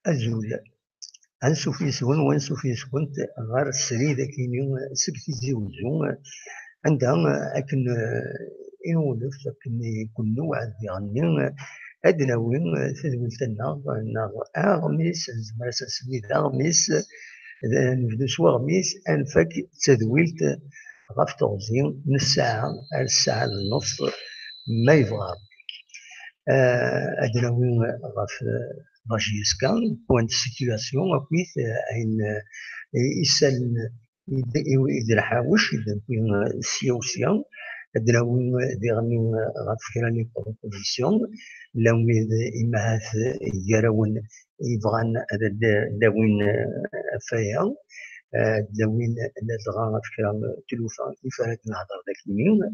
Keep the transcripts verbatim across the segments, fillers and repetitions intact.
Azul. Ansuf yes-wen, wansuf yes-went ɣer srid akini seg Tizi Wezzu, anda akken, eh, i nwulef, akken i ken-newɛed diɣenni, ad d-nawi tadwilt-nneɣ, neɣ aɣmis, nezmer ad s-nsemmi d aɣmis, d, nebdu s waɣmis, ad nfak d tadwilt ɣef teɣzi n ssaɛa ar ssaɛa d nneṣ, ma yebɣa Rebbi. Eh, ad d-nawi ɣef, eh, la J S K, point de situation, akkit, eh, ayen, eh, isallen i d-, i, i d-nḥawec, i d-newwi, eh, sya u sya. Ad d-nawi diɣen, eh, ɣef kra n les propositions, llan wid, eh, imahat, eh, gar-awen yebɣan ad d-, d-awin, eh, ɣef waya, eh, ad d-awin ladɣa ɣef kra n tlufa i f ara d-nehder dagini.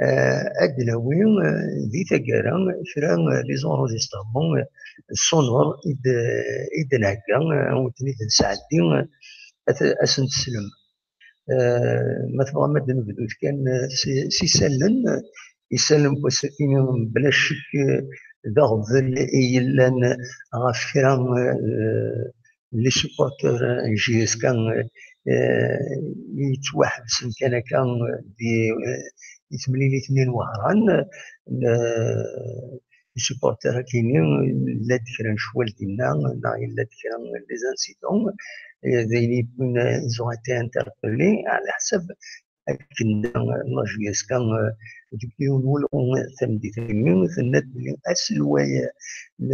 Eh, ad d-nawi, eh, di taggara kra, eh, les enregistrements, eh, sonores i d-, i d-nhegga, eh, ad wen-ten-id-nesɛeddi, eh, ad, ad sen-teslem. Eh, ma tebɣam ad d-nebdut kan, eh, s, s isallen, eh, isallen n wass-agi, mebla ccek, eh, d aɣbel i yellan ɣef kra, eh, les supporters n J S K, eh, yettwaḥebsen kan akka di, eh, i temlilit-nni n Wehran, eh, les supporters akini, llan-d kra n ccwal dinna, neɣ yella-d kra n les incidents, eh, d ayen yewwin, eh, ils ont été interpellés, ɛla ḥsab akken la J S K, eh, deg yiwen n wulɣu tameddit-nni, tenna-d belli aselway, eh, n,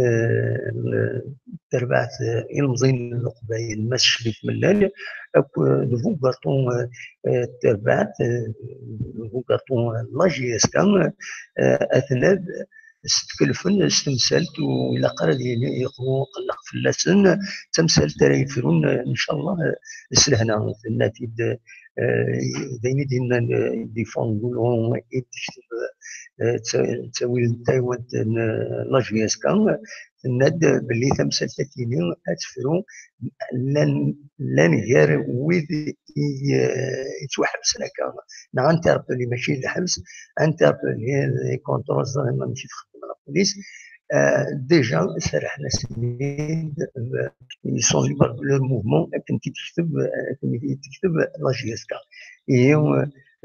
n terbaɛt, eh, ilemẓiyen n Leqbayel, Mass Crif Mellal, akk, eh, d bugaṭu, eh, eh, terbaɛt, eh, d bugaṭu, eh, la J S K, eh, atnad s tkelfen s temsalt, u ilaq ara ad yili yeqwu qelleq fell-asen, d tamsalt ara yefrun, eh, ncallah, eh, s lehna. Tenna-t-id, eh, d ayen i d-yennan, eh, Défendre Goulon, i d-tekteb, eh, d ta-, d tawil n taywant n, eh, la J S K, tenna-d belli tamsalt-agi-nni ad tefru llan, llan gar wid i, eh, yettwaḥebsen akka, neɣ interpellés, mačči d lḥebs, interpellés, les contrôles, ẓriɣ amek i txeddem la police. Eh, déjà, serrḥen-asen-id, eh, ils sont libres de leur mouvement, akken i d-tekteb, akken i d-tekteb la J S K. Ihi,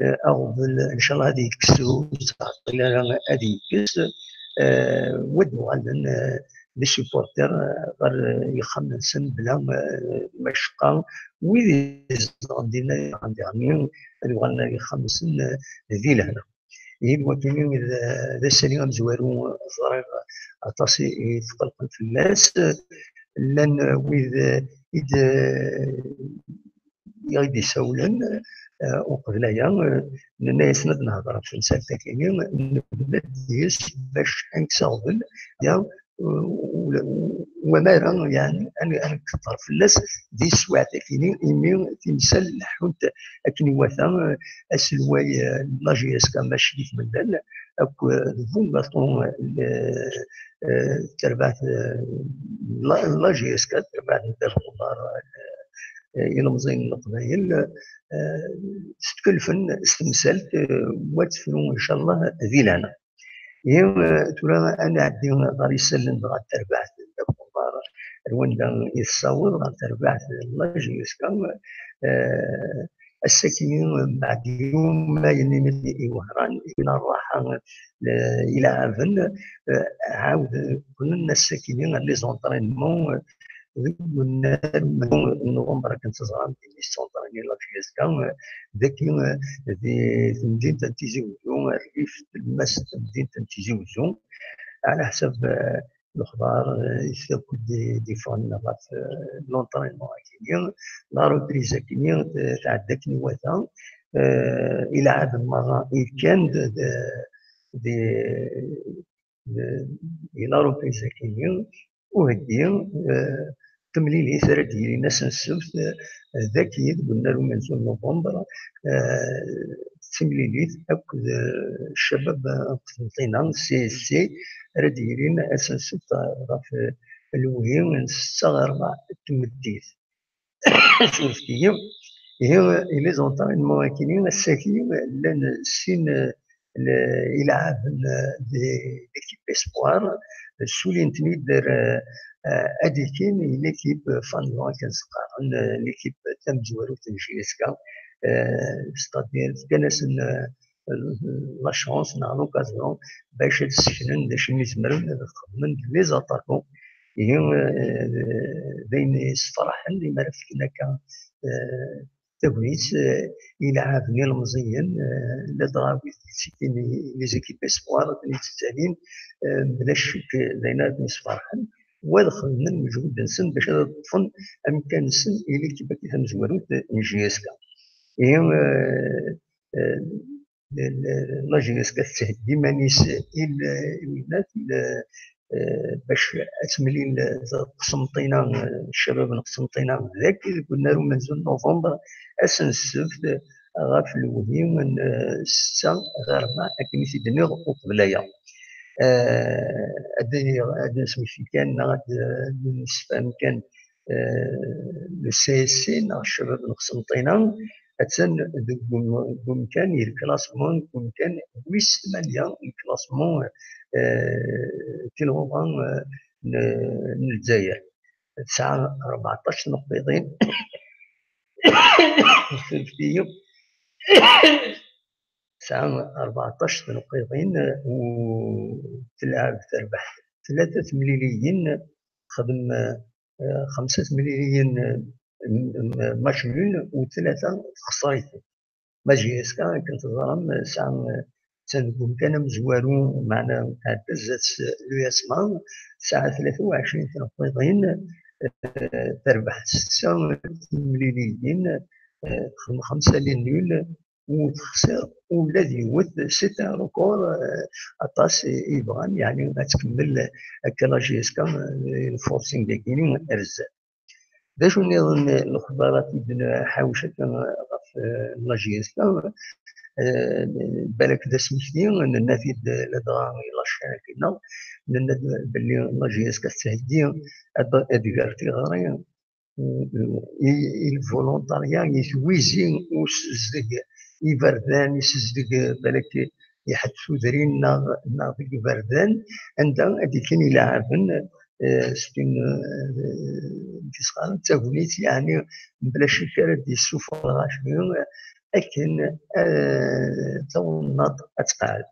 eh, aɣbel, ncallah ad yekkes, ur yettɛeṭṭil ara ad yekkes, eh, wa d-uɣalen, eh, les supporters, eh, ɣer, eh, yexxamen-nsen bla, eh, macqa. Wid izedɣen dinna diɣen, diɣen, ad uɣalen ar yexxamen-nsen, eh, di lehna. Ihi d wakini d, d ass-agi amezwaru, ẓriɣ aṭas i, i tqellqen fell-as. Llan wid i d, i ɣ-d-isawlen, eh, uqbel aya, eh, nenna-yasen ad nehder ɣef temsalt-agi-nni, nebda-d deg-s bac ad nekkes aɣbel, ya, eh, u-, u-, wamara, yeɛni, ad n-, ad nketter fell-as di teswiɛt-agi-nni, imi timsal leḥḥunt akken iwata, eh, aselway, eh, n la J S K Mass Crif Mellal, akk, eh, d bugaṭu, eh, eh, terbaɛt, eh, n la, n la J S K, terbaɛt n Dda Lxubar, eh, eh, ilemẓiyen n Leqbayel, eh, s tkelfen, s temsalt, eh, wa tefru, ncallah, di lehna. Ihi, eh, tura ad nɛeddi ɣer isallen dɣa n terbaɛt n Dda Lxubar, ar wanda i tessaweḍ ɣer terbaɛt n la J S K, eh, ass-agi, mbeɛd yumayen i Wehran, i la rraḥa, eh, ileɛɛaben, eh, ɛawden qqlen ass-agi ar les entraînements, eh, deg unnar n november, akken teẓram, les entraînements la J S K, eh, dagi, eh, di temdint n Tizi Wezzu, rrif n tlemmast n temdint n Tizi Wezzu, ɛla ḥsab, eh, lexbar, eh, i akk d-, d-iffɣen ɣef, eh, l'entraînement akini. La reprise akini, eh, tɛedda akken iwata. Eh, ileɛɛaben merra i kan d, d, d, d, di la reprise akini. Uheddi, eh, temlilit ara d-yilin ass n ssebt, eh, dagi deg unnar umenzu n november, eh, d timlilit akked, eh, ccabab n Qsenṭina, C S C, ara d-yilin ass n ssebt ɣef, eh, lewhi n ssetta ɣer rebɛa n tmeddit. Surfet-iyi. Ihi, i les entraînements akini, ass-agi, llan sin, eh, le-, ileɛɛaben, eh, de l'équipe espoir, ssulin-ten-id ar, eh, ad d-ikin i l'équipe fanwa, akken s-qqaren, eh, l'équipe tamezwarut n J S K, eh, c'est-à-dire fkan-asen, eh, la chance neɣ l'occasion bac ad sseknen d acu i zemren ad xedmen d les attaquants. Ihi, eh, d ayen yessefraḥen imi ara fken akka, eh, tagnit, eh, i lɛaben ilemẓiyen, eh, ladɣa wid yettikin i les équipes espoirs, akken i ttsalin, eh, bla ccek d ayen ara ten-yessefraḥen, u ad xedmen lejhud-nsen bac ad ṭṭfen amkan-nsen i l'équipe-agi tamezwarut n J S K. Ihi, eh, eh, la J S K tettheggi iman-is i l-, i winnat, i l-, eh, bac ad temlil Qsenṭina, eh, ccabab n Qsenṭina dagi deg unnar umenzu n november, ass n ssebt, ɣef lewhi n, eh, ssetta ɣer rrbeɛ, akken i t-id-nniɣ uqbel aya. Eh, ad d-iniɣ, ad d-nesmekti kan, neɣ ad d-, ad d-nessefhem kan, eh, le C S C, neɣ ccabab n Qsenṭina, attan deg um-, deg umkan i le classement, deg umkan wis tmanya n le classement, eh, tilɣuɣa, eh, n, n Lezzayer. Tesɛa rbeɛṭac tneqqiḍin. Surfet-iyi. Tesɛa rbeɛṭac tneqqiḍin, u telɛab terbeḥ tlata temliliyin, texdem, eh, xemsa temliliyin, eh, m-, m-, match nul, u tlata texṣer-iten. Ma J S K, akken teẓram, tesɛa, attan deg umkan amezwaru, meɛna tɛedda zdat l'U S M A, tesɛa tlata u ɛecrin tneqqiḍin, eh, terbeḥ setta temliliyin, eh, texdem xemsa les nuls, u texsir ula d yiwet, c'est un record, eh, aṭas i, i yebɣan, yeɛni ad tkemmel akka la J S K, eh, le forcing-agi ar zdat. D acu nniḍen lexbarat i d-nḥawec akka ɣef, eh, la J S K? Eh, balak d asmekti, nenna-t-id ladɣa i la chaîne-agi-nneɣ, nenna-d belli la J S K tettheggi ad, ad d-tger tiɣri i, i lvoluntarya, i twizi, u ssizdeg iberdan, i ssizdeg balak iḥedd tudrin neɣ, neɣ deg iberdan, anda ad d-ikin ileɛɛben, eh, s tin, eh, tisɣarin d tagnit, yeɛni mebla ccek ara d-yessufeɣ lɣaci, akken, eh, tawennaḍt ad tqeɛɛed.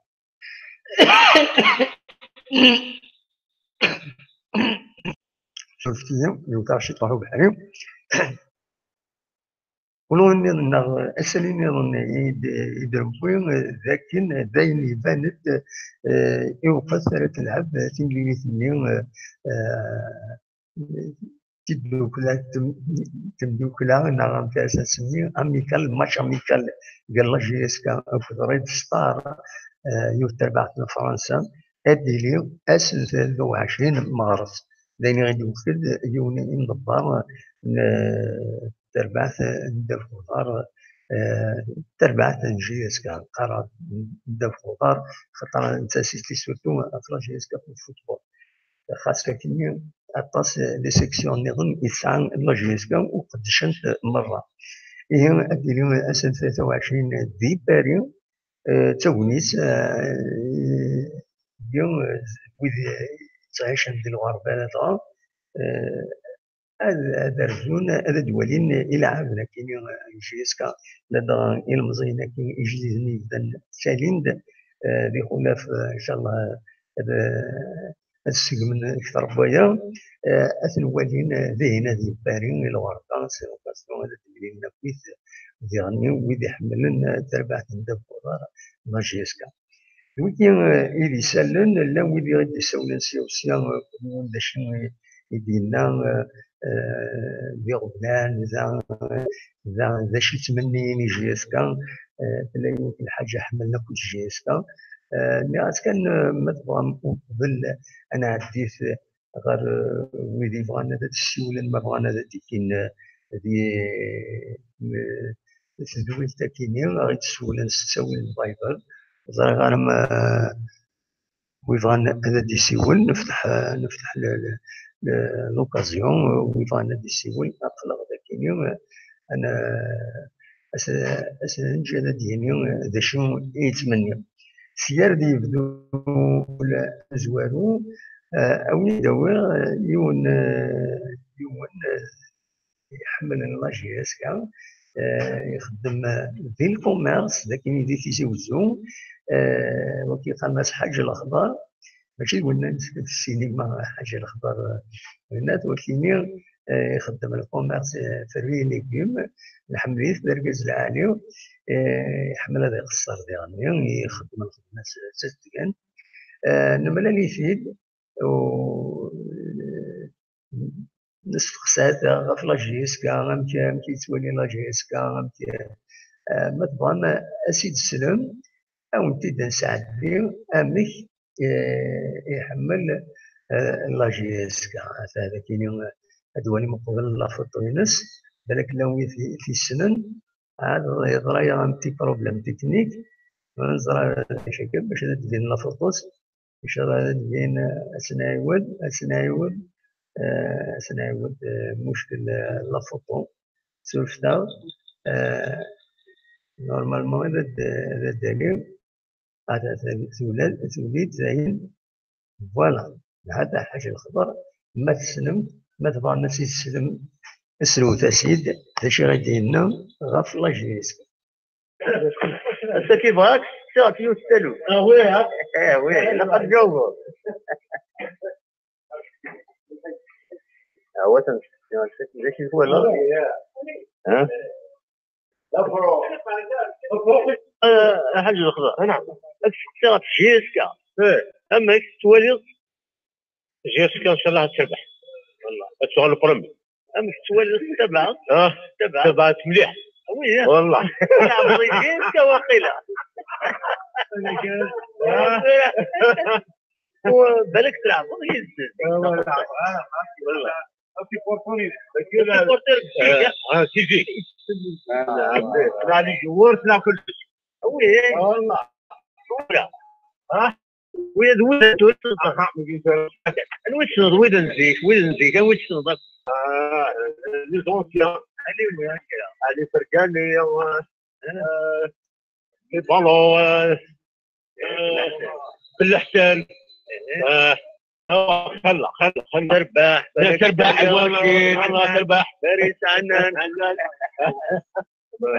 Surfet-iyi, yewteɣ ciṭuḥ ubeḥri. Ulu nniḍen neɣ asali nniḍen i d-, i d-newwi, eh, d akken, eh, d ayen iban-d, eh, i uqas ara telɛeb timlilit-nni, eh, eh, tiddukla, tem-, temdukla, neɣ amek ara s-nsemmi, amical, match amical, gar la J S K akked Red Star, eh, yiwet terbaɛt n Fransa, ad d-tili ass n tlata u ɛecrin meɣres. D ayen i ɣ-d-yewwet yiwen imḍebber n, eh, terbaɛt n ddabex uḍar, eh, terbaɛt n J S K, qqareɣ n ddabex uḍar, xaṭer nettasiti surtout ɣef la J S K fi lfutbol. Xas akkenni, aṭas des sections nniḍen i tesɛa la J S K u qeddcent merra. Ihi, ad d-tili ass n tlata u ɛecrin di Paris, eh, d tagnit, eh, i, eh, wid yettɛicen di lɣerba ladɣa, eh, ad, ad rzun, ad d-walin ileɛɛaben akkin n J S K, ladɣa ilemẓiyen akkin ijdiden yebdan ttalin-d, eh, di xulaf, eh, incallah, ad, ad segmen kter n waya, eh, ad ten-walin, eh, dihin ad yebbari i lɣerba, s l'occasion ad d-mlilen akkit diɣen wid iḥemmlen, eh, tarbaɛt n ddabex uḍar n la J S K. D wigi, eh, i d isallen, llan wid i d-isawlen sya u sya, eh, kul yiwen d acu i, i d-yenna, eh, eh, d iɣeblan, da, da, d acu i ttmenniyen i J S K, eh, tella yiwet n lḥaǧa ḥemmlen akk J S K. Eh, nniɣ-as kan, eh, ma tebɣam uqbel ad nɛeddi-t ɣer, eh, wid yebɣan ad d-ssiwlen, ma bɣan ad d-ikin, eh, di, eh, tedwilt akkin-nni, ad ɣ-d-ssiwlen s ttawil n Viber. Ẓriɣ arma, eh, wi bɣan ad d-isiwel, nefteḥ, eh, nefteḥ le, le, le, l'occasion, eh, wi bɣan ad d-isiwel, aql-aɣ dagi, eh, ad n-, as, as neǧǧ ad d-yini, eh, d acu i yettmenni. Sya ar d yebdu amezwaru, Eh, a wen-d-awiɣ, eh, yiwen, eh, yiwen, eh, iḥemmlen la J S K, eh, ixeddem, eh, di lkumirs, d akken i di Tizi Wezzu, eh, wagi yeqqaren-as Ḥaǧ Lexḍer, mačči d winna n ssinima Ḥaǧ Lexḍer, eh, winna, d wakini, eh, ixeddem lkumirs, eh, fruits et légumes, nḥemmel-it, d argaz lɛali, eh, iḥemmel ad iqeṣṣer diɣenni, ixeddem lxedma s, s azedgan. Eh, nemlal-it-id, u nesteqsa-t ɣef la J S K, amek, amek yettwali la J S K, amek, eh, ma tebɣam ad s-id-teslem, ad wen-t-id-nesɛeddi amek, eh, iḥemmel, eh, la J S K. Ata ad akini, eh, ad twalim uqbel la photo-ines, balak llan wid i t-yessnen, ad yeḍra-yaɣ un petit problème technique, ur neẓra ara d acu akka, bac ad d-tbin la photo-s. Icrah ad d-yini ad s-nɛiwed, ad s-nɛiwed, eh, ad s-nɛiwed, eh, muckel, eh, la photo. Surfet-aɣ, eh, normalement ad d-, ad d-tali, ad, ad tuli-d dayen. Voilà, hada Ḥaǧ Lexḍer, ma tessnem, ma tebɣam ad s-teslem, srewt-as-id d acu i d-yenna ɣef la J S K. Ass-agi bɣiɣ ad k-sseqsiɣ ɣef yiwet n taluft. Ah oui, ha? Eh oui, ilaq ad tjawbeḍ. Awat ad nesteqsi, d acu i twalaḍ? Ah oui, ha? Ah, Ḥaǧ Lexḍer, nɛam. Ad k-sseqsiɣ ɣef J S K. Eh. Amek tettwaliḍ J S K, ncallah ad terbeḥ. Ad tuɣal le premier. Amek tettwaliḍ, tettabaɛeḍ? Ah, tettabaɛeḍ? Tabaɛeḍ mliḥ. Ah oui, ha? Wallah. Tleɛbeḍ i J S K waqila. Ah. Balak tleɛbeḍ yid-sen. Ah, voilà. Ah, ah, ah, supporter. Supporter. Ah, ah, si, si. Ah, ah, tleɛ les joueurs, tleɛ kullec. Ah oui. Ah, wallah. Voilà. Ah. Wi d wid n tura. Aha, mi d-, anwa i tessneḍ, wid n zik, wid n zik, anwa i tessneḍ akk? Ah, les anciens. Ali, oui, ah, les Fergani, euh, euh, les Ballon, euh, euh, Belleḥsen. Eh. Euh, ah, xalla, xalla, xalla. Terbeḥ, Terbeḥ, Terbeḥ, Terbeḥ. Faris Ɛennan.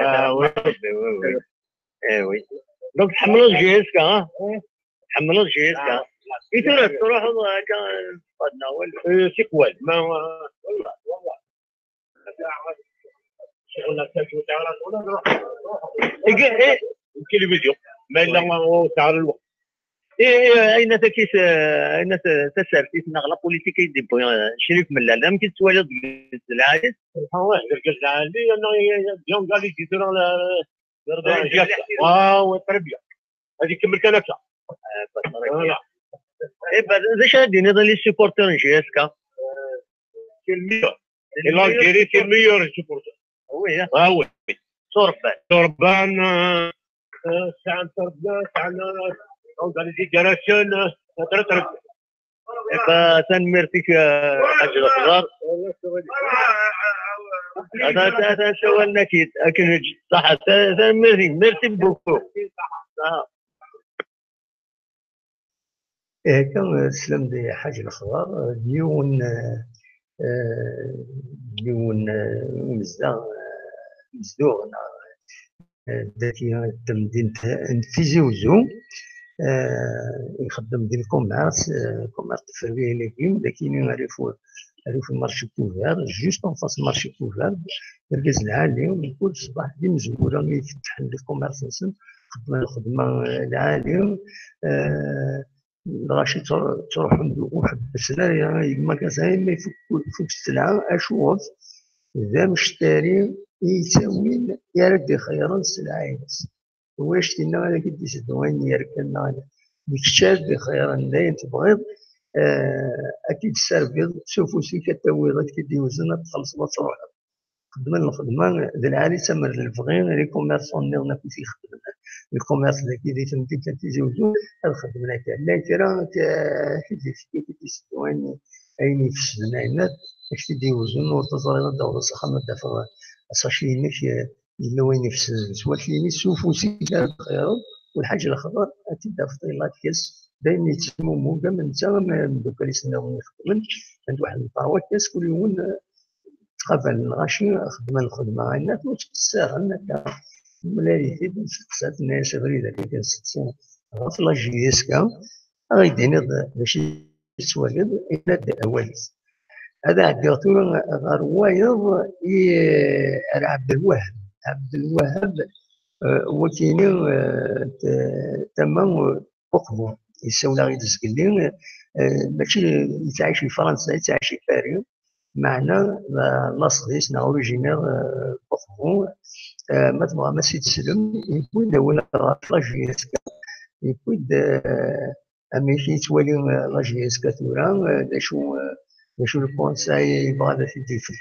Ah, oui, oui, oui. Eh oui. Donc, tḥemmleḍ J S K, ha? Tḥemmleḍ J S K. I tura tettruḥuḍ akka, fadna wal. Eh, tikwal, ma, wallah, wallah. Ccɣel akka, cwiṭ ara nruḥ. Iga, eh, التلفزيون. Ma yella ur tesɛiḍ lweqt. Eh, eh, ayen takit, eh, ayen ta-, tasertit neɣ la politique i d-yewwi, eh, Crif Mellal. Amek i tettwaliḍ deg lɛali? Subḥan Allah, d argaz lɛali, ana, bien organisé tura, la, Ah, oui, très bien. Ad ikemmel kan akka. Voilà. Eh ben, d acu ara d-tiniḍ i les supporters n J S K? C'est le meilleur. Et l'Algérie, c'est le meilleur supporter. Ah oui, hein? Ah oui. Turban. Turban, euh, euh, c'est un turban, c'est un, euh, donc, dans les fédérations, euh, très, très bien. Eh ben, tanemmirt-ik, eh, Ḥaǧ Lexḍer. Ata, ata, ata, sawalen-ak-id, akken eǧǧ. Ṣaḥa, ta-, tanemmirt-ik. Merci beaucoup. Ah. Akka, eh, teslam-d i Ḥaǧ Lexḍer, eh, d yiwen, eh, eh, d yiwen, eh, umezdaɣ, eh, amezduɣ, neɣ, eh, daki, eh, tamdint n Tizi Wezzu, eh, ixeddem di lkumerṣ, eh, lkumerṣ n fruits et légumes, daki ara yaf-, ara yaf marché couvert, juste en face marché couvert, d argaz lɛali, mkul ṣṣbeḥ d imezwura i ifettḥen lkumerṣ-nsen, xeddmen lxedma, eh, lɛali, eh, lɣaci ttru-, ttruḥun-d ur ḥebbsen ara, yemma Gazay, ma ifuk, ifuk sselɛa, acuɣef d amectari i yettawin i ara d-ixeyyren sselɛa-ines. Ulac tinna ara k-id-iseddu ayen yerkan, neɣ d kečč ara d-ixeyyren, d ayen tebɣiḍ, eh, ad k-id-tesserbiḍ s ufus-ik, ad tawiḍ, ad k-id-iwzen, ad txellṣeḍ, ad truḥeḍ. Xedmen lxedma d lɛali, d tamer d lebɣi, les commerçants nniḍen akk i t-ixedmen. Lkumerṣ dagi di temdint n Tizi Wezzu, ad xedmen akka. Llan kra, k-, k-, k-, k-, k-, iseddu ayen, ayen ifesden, ayen ad k-t-id-iwzen, ur teẓriḍ ad d-tawḍeḍ s axxam, ad d-tafeḍ asaci-inek, eh, yella wayen ifesden. S wakli-nni, s ufus-ik ara d-txeyyreḍ, u Lḥaǧ Lexḍer ad t-id-tafeḍ, yella ad t-kkes, daymi yettmummug am netta am imeddukal-is nniḍen ixeddmen, llant waḥed n lferwa kan, kul yiwen, eh, ttqabalen lɣaci, xedmen lxedma, ayen ur ttqeṣṣiren akka. Mlal-it-id, nesteqsa-t, tenna-yas abrid akka kan, nesteqsa ɣef la J S K, ad ɣ-d-tiniḍ d acu i tettwaliḍ, yenna-d awal-is. Ad ɛeddiɣ tura ɣer wayeḍ i, ar Ɛebdelwahab. Ɛebdelwahab, eh, wakini, eh, t-, tama, eh, Uqbu. Yessawel-aɣ-id zgelli, eh, mačči yettɛic di Fransa, yettɛic di Paris. Meɛna, eh, laṣel-is neɣ originaire, eh, Uqbu. Eh, ma tebɣam ad s-id-teslem, yewwi-d awal ɣef la J S K. Yewwi-d, eh, amek i yettwali, eh, la J S K tura, eh, d acu, eh, d acu le conseil yebɣa ad t-id-yefk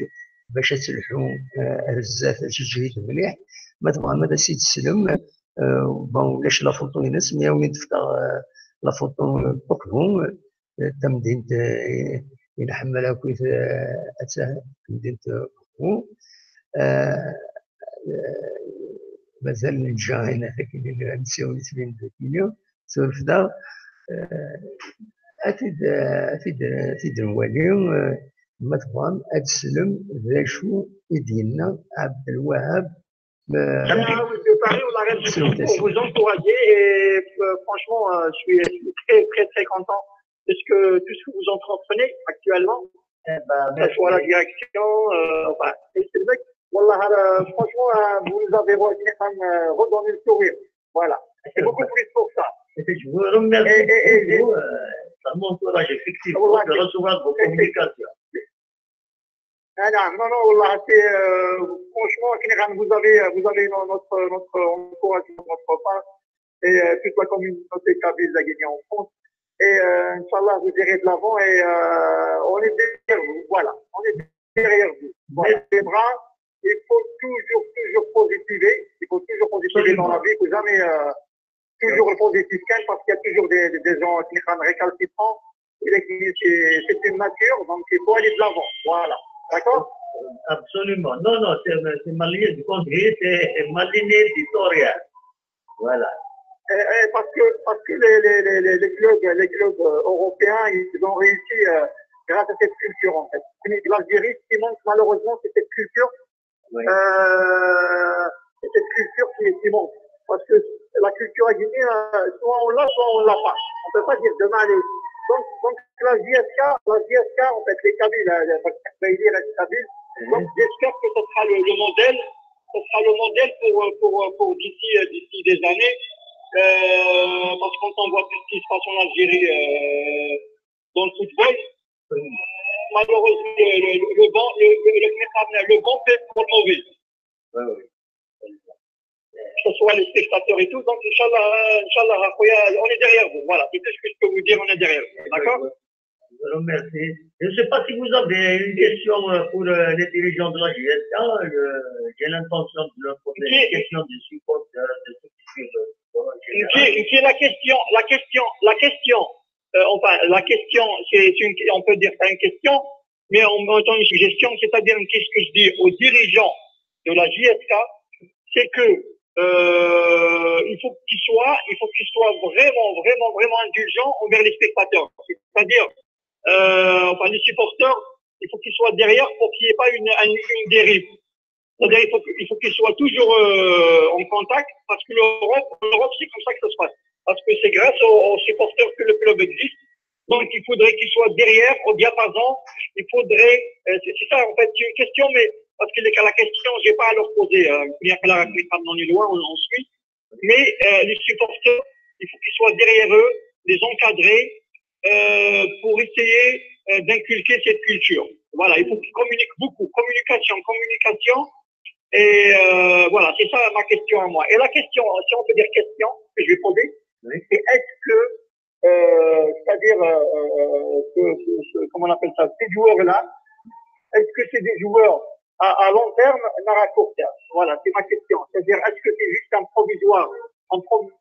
bac ad telḥu, eh, ar zdat, ad teǧǧ-it mliḥ. Ma tebɣam ad as-id-teslem, eh, bon, ulac la photo-ines, mi awen-d-fkeɣ, eh, la photo, eh, Uqbu, eh, tamdint, eh, i nḥemmel akkit, eh, atta, tamdint, eh, Uqbu. Eh, eh, mazal neǧǧa ayen akka, nsiwel isem-nnes akini. Suref daɣ, eh, ad t-id, ad t-id, ad t-id-nwali, eh, ma tebɣam ad teslem d acu i d-yenna Ɛebdelwahab, eh, Ah oui, de Paris, on a réussi pour vous encourager et, euh, franchement, euh, je suis, je suis très, très, très content de ce que, tout ce que vous entreprenez actuellement, Eh ben, que ce soit la direction, euh, enfin, et c'est le mec, والله, euh, franchement, euh, vous nous avez re-, euh, redonné le sourire. Voilà. C'est beaucoup plus pour ça. Je vous remercie Et- et- et- beaucoup. Euh, ça m'encourage effectivement Voilà. De recevoir vos communications. Ah non, non, non, والله, c'est, euh, franchement, كي نغان-, vous avez, vous avez no-, notre, notre encouragement de notre part et, euh, toute la communauté kabyle la Guinée en France. Et, euh, Inch'Allah, vous irez de l'avant et, euh, on est derrière vous. Voilà, on est derrière vous. Voilà. Les bras, il faut toujours, toujours positiver. Il faut toujours positiver dans la vie. Il faut jamais, euh, toujours le positif, parce qu'il y a toujours des, des, des gens qui sont récalcitrants. Et c'est, c'est une nature, donc il faut aller de l'avant. Voilà. D'accord ? Absolument. Non, non, c'est c'est ma ligne de conduite, c'est c'est ma ligne éditoriale. Voilà. Et- et parce que, parce que les, les, les, les- les clubs, les clubs, euh, européens, ils ont réussi, euh, grâce à cette culture, en fait. Mais l'Algérie, ce qui manque malheureusement, c'est cette culture. Oui. Euh, c'est cette culture qui, qui manque. Parce que la culture guinéenne, euh, soit on l'a, soit on l'a pas. On peut pas dire demain, allez. Donc, donc la J S K, la J S K, en fait, les Kabyles, euh, les Kabyles, donc j'espère que ce sera le, le modèle, ce sera le modèle pour, pour, pour d'ici, euh, d'ici des années. Euh, parce que quand on voit tout ce qui se passe en Algérie, euh, dans le football, malheureusement, le, le, le, le bon, le, le, le, le bon fait pour le mauvais. Oui, oui. Que ce soit les spectateurs et tout. Donc, Inch'Allah, Inch'Allah, on est derrière vous. Voilà, c'est tout ce que je peux vous dire, on est derrière vous. D'accord ? Je vous remercie. Je ne sais pas si vous avez une question, euh, pour, euh, les dirigeants de la J S K. Euh, j'ai l'intention de leur poser une question de support, euh, de ce qui suit le sport en Une général. qui, une qui est la question, la question, la question, euh, enfin, la question, c'est c'est une, on peut dire c'est une question, mais en même temps une suggestion, c'est-à-dire une- qu'est-ce que je dis aux dirigeants de la J S K, c'est que, euh, il faut qu'ils soient, il faut qu'ils soient vraiment, vraiment, vraiment indulgents envers les spectateurs. C'est-à-dire, euh, enfin, les supporters, il faut qu'ils soient derrière pour qu'il n'y ait pas une, une, une dérive. C'est-à-dire, il faut, que- il faut qu'ils soient toujours, euh, en contact, parce que l'Europe, l'Europe, c'est comme ça que ça se passe. Parce que c'est grâce aux, aux supporters que le club existe. Donc, il faudrait qu'ils soient derrière, au diapason. Il faudrait, euh, c'est c'est ça, en fait, c'est une question, mais parce que les- la question, j'ai pas à leur poser, euh, bien que la réponse est loin, on, on suit. Mais, euh, les supporters, il faut qu'ils soient derrière eux, les encadrer, euh, pour essayer, euh, d'inculquer cette culture. Voilà, il faut qu'ils communiquent beaucoup. Communication, communication. Et, euh, voilà, c'est ça ma question à moi. Et la question, si on peut dire question, que je vais poser, c'est est-ce que, euh, c'est-à-dire, euh, euh, que- que- que- comment on appelle ça, ces joueurs-là, est-ce que c'est des joueurs à, à long terme, non à court terme ? Voilà, c'est ma question. C'est-à-dire, est-ce que c'est juste un provisoire, un provisoire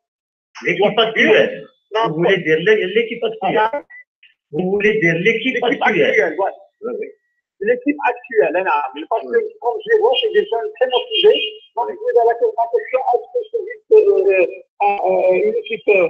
L'équipe actuelle. Non, Vous voulez dire l'é- l'équipe actuelle. Voilà. Vous voulez dire l'équipe L'équipe actuelle. Actuelle, voilà. Oui, oui. L'équipe actuelle, hein, parce que comme je les vois, c'est des jeunes très motivés. Donc, je vais à la question, est-ce que c'est juste, euh, euh, une équipe, euh,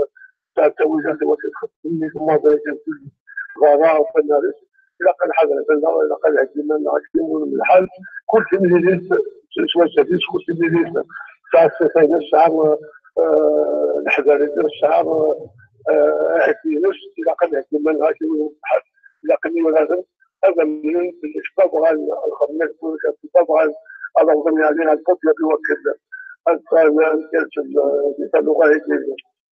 تاع التاويلات اللي تخدم لي الماضي كان كل غرا فنارس. إلا كان حاجة فنار، إلا كان هدينا نعكسين الحال، كل تمهيدات سوى سادس، كل تمهيدات تاع السفينة الشعب، آه، الحضاري الشعب، آه، عكسين، إلا كان هدينا نعكسين الحال، إلا كان يوراثن، هذا من الشباب غان الخدمة، الشباب غان على وطن يعني، على الفضل في وقت الآن كانت اللغة هي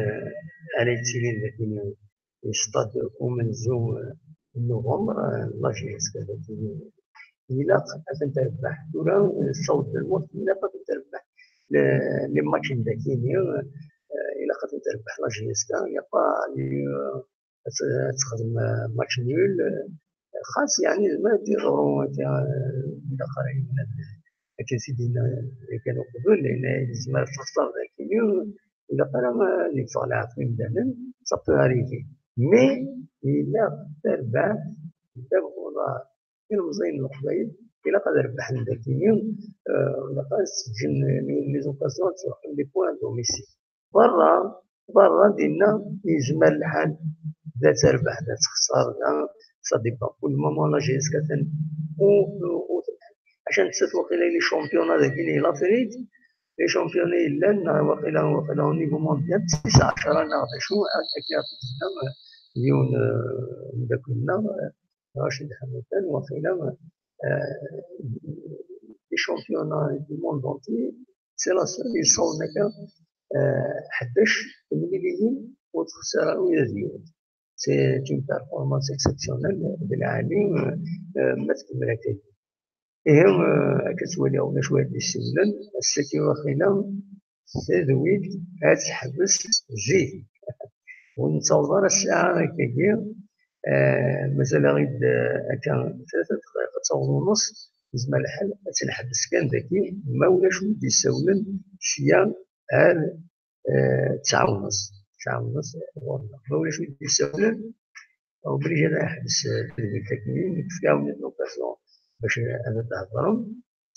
eh, ara yettilin dagi di stade umenzu, eh, n novembre, eh, la J S K dagi ilaq ad ten-terbeḥ. Tura, eh, tessaweḍ-d lmut, ilaq ad ten-terbeḥ. Le-, les matchs n dagini, eh, ilaq ad ten-terbeḥ la J S K, il y a pas lieu, eh, ad t-, ad texdem, eh, match nul, eh, xas, yeɛni, tezmer ad d-yeḍru akka, eh, ilaq ara yemlal, akken i d-yenna yakan uqbel, yenna yezmer ad texser dagini, ilaq ara, eh, ad yeffeɣ leɛqel imdanen, ça peut arriver. Mais, ilaq tarbaɛt ddabex uḍar. Ilmeẓyen n Leqbayel, ilaq ad rebḥen dagini, eh, ilaq ad seǧǧen les occasions ad sruḥen les points à domicile. Berra, berra dinna yezmer lḥal da terbeḥ, da texser, da, ça dépend. Pour le moment, la J S K atan u, u, u, aca nettat waqila les championnats dagi n l'Afrique, les championnats yellan, neɣ waqila, waqila au niveau mondial, tis ɛecra neɣ d acu, akka i d-yenna, eh, yiwen, eh, umeddakel-nneɣ, eh, Racid Ḥamatan, waqila, eh, les championnats du monde entier, c'est la seule yessawḍen akka, eh, ḥdac temliliyin ur texsir ara ula d yiwet. C'est une performance exceptionnelle, d lɛali, eh, ma tkemmel akka. Ihi, eh, akka ttwaliɣ ulac wayeḍ d-yessiwlen, ass-agi waqila tadwilt ad teḥbes zik. Ur nettaweḍ ara ssaɛa akkagi, eh, mazal-aɣ-id, eh, akka tlata dqayeq ad taweḍ u nneṣ, yezmer lḥal ad tt-neḥbes kan dagi, ma ulac wi d-yessawlen sya ar, eh, tesɛa u nneṣ. Tesɛa u nneṣ ɣur-neɣ. Ma ulac wi d-yessawlen, obligé ad neḥbes, eh, tadwilt akkenni, nekk fkiɣ-awen-d l'occasion bac ad d-thedrem.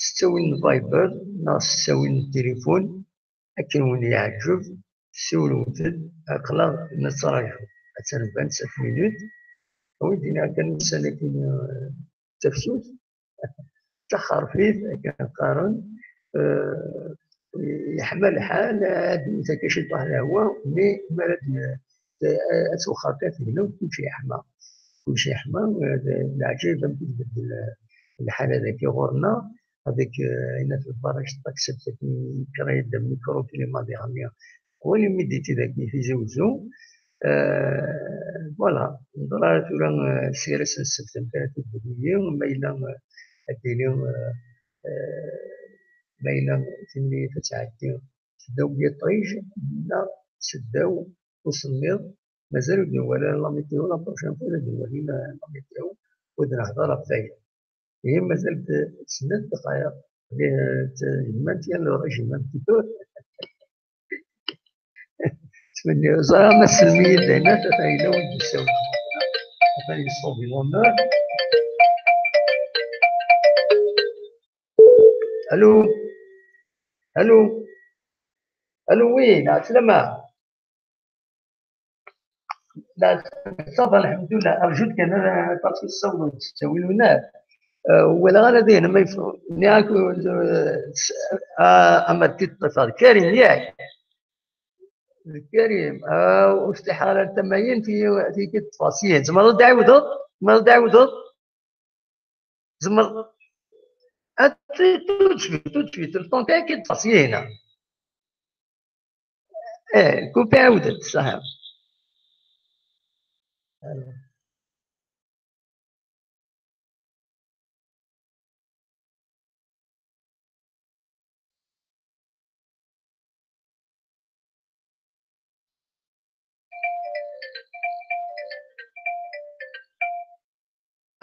S ttawil n Viber neɣ s ttawil n tilifun, akken wen-yeɛǧeb, siwlewt-d, aql-aɣ nettraǧu. Attan bant sept minutes. Awi-d dinna kan ussan-agi, eh, d tafsut, d taxerfit, akken qqaren. Eh, yeḥma lḥal, ad d-iwet akka ciṭuḥ lehwa, mi, mi ara d-, ad twexxer kan tegnewt, kulci yeḥma. Kulci yeḥma, eh, d, d leɛǧayeb amek i tbeddel, eh, lḥala dagi ɣur-neɣ, avec, euh, une barrage de taxes, une créée de microclimat des ramiens. Oui, l'humidité dagi Tizi Ouzou. Euh, voilà. Neẓra tura, euh, sir ass n ssebt amek ara tebdu, ma yella, euh, ad d-tili, euh, euh, ma yella timlilit ad tɛeddi seddaw n yiṭij neɣ seddaw usemmiḍ. Mazal ur d-nwala la météo, la prochaine fois ad d-nwali la, la météo, u ad nehder ɣef waya. Ihi mazal-d snat dqayeq. Llant yal le régime un petit peu. Ttmenniɣ, ẓriɣ ma tselmi-yi-d dinna, ata yella win d-yessawlen. Atan yeṣṣub l'honneur. Allô? Allô? Allô, oui, la salama. La, ça va, alhamdoulilah. Rjut kan, euh, parce que ça, c'est une heure. Euh, wala ara din ma yeffeɣ. Nniɣ-ak, euh, ah, ama d-iṭṭef Karim, yak. D Karim, ah, ur ttḥar ara tamayin, ti, ti, ti, ṭṭef-as. Ih, tzemreḍ ad d-tɛiwdeḍ? Tzemreḍ ad d-tɛiwdeḍ? Ah, tout, tout de suite, tout de suite. Le temps kan, ṭṭef-as, ih, hna. Eh, كوبي عاودت، صح.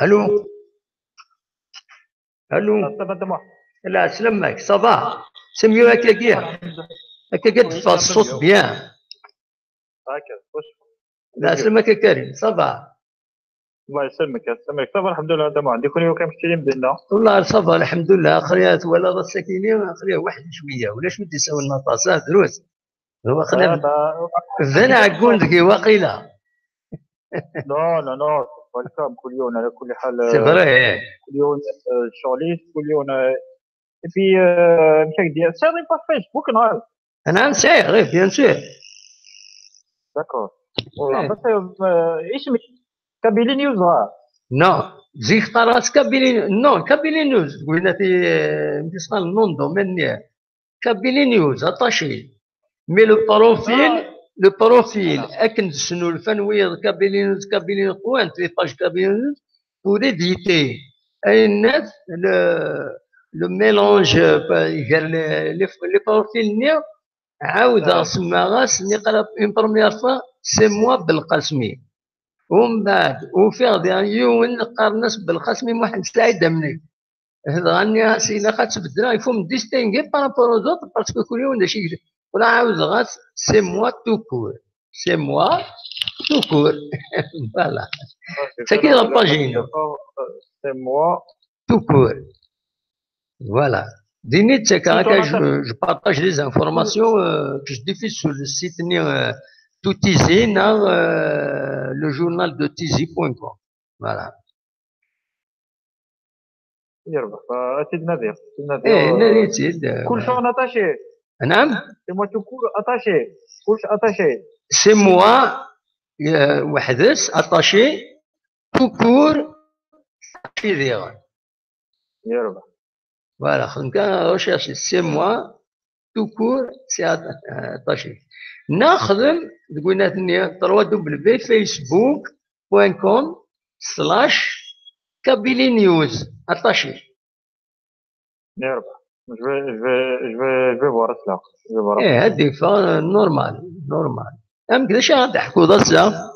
Allô? Allô? Ça va, Thomas? La, سلامك، ça va. C'est mieux هكاكيا. هكاكيا تفصل الصوت bien. هكا، واش؟ La, سلامك يا كريم، ça va. الله يسلمك، يسلمك. Ça va، الحمد لله، تمام. عندي كل يوم كان مشكلين بينا. والله ça va، الحمد لله. خليها تولى السكينة، خليها واحد شوية. ولا شو بدي يسوي المطاس، ها، دروز. هو خليها آه، ف-، زين عقول ذكي واقيلا. Non, non, non, c'est pas le cas. كل يوم، على كل حال، c'est vrai, إيه. كل يوم، آه، شغلي، كل يوم، آه، Et puis, euh, amek ak d-, tesɛiḍ une page Facebook, neɣ? Anɛam, sɛiɣ, oui, bien sûr. D'accord. Voilà. Bas, euh, isem-ik Kabylie News, dɣa? Non, zik qqareɣ-as Kabylie, non, Kabylie News, winati, euh, mi s-qqaren nom de domaine-nni. Kabylie News, attaché. Mais le profil, le profil, akken d-snulfan wiyaḍ Kabylie News, Kabylie News, point, les pages Kabylie News, pour éviter, ayennat, le, le mélange, euh, gar les, les, les profils-nni, ɛawdeɣ semmaɣ-as, nniɣ une première fois, c'est moi Belqasmi. Umbeɛd, ufiɣ diɣ yiwen qqaren-as Belqasmi Muḥend Saɛid Amnek. Dɣa nniɣ-as, ilaq ad tt-beddleɣ, il faut me distinguer par rapport aux autres, parce que kul yiwen d acu i yegdel. Ula ɛawdeɣ-as, c'est moi tout court. C'est moi tout court. Voilà. Tagi d la page-inu. C'est moi tout court. Voilà. Dini, c'est quand je, je partage les informations, euh, que je diffuse sur le site, euh, Tout Tizi, neɣ, euh, le journal de tizi point com. Voilà. يربح. آه، أكيد نادير. ايه، ناديتي. كل شيء attaché. نعم. C'est moi tout court attaché. كل شيء attaché. C'est moi, euh, وحدس, attaché, tout court, attaché ديغا. يربح. Voilà, خدمت كان recherche, c'est moi, tout court, c'est attaché. نخدم, دقولنا ثنيا, trois w facebook point com slash Kabylie News, attaché. يربح. Je vais, je vais, je vais, je vais voir cela. Je vais voir. ايه, هادي فا normal, normal. ام كذا شي غتحكوا ضسا.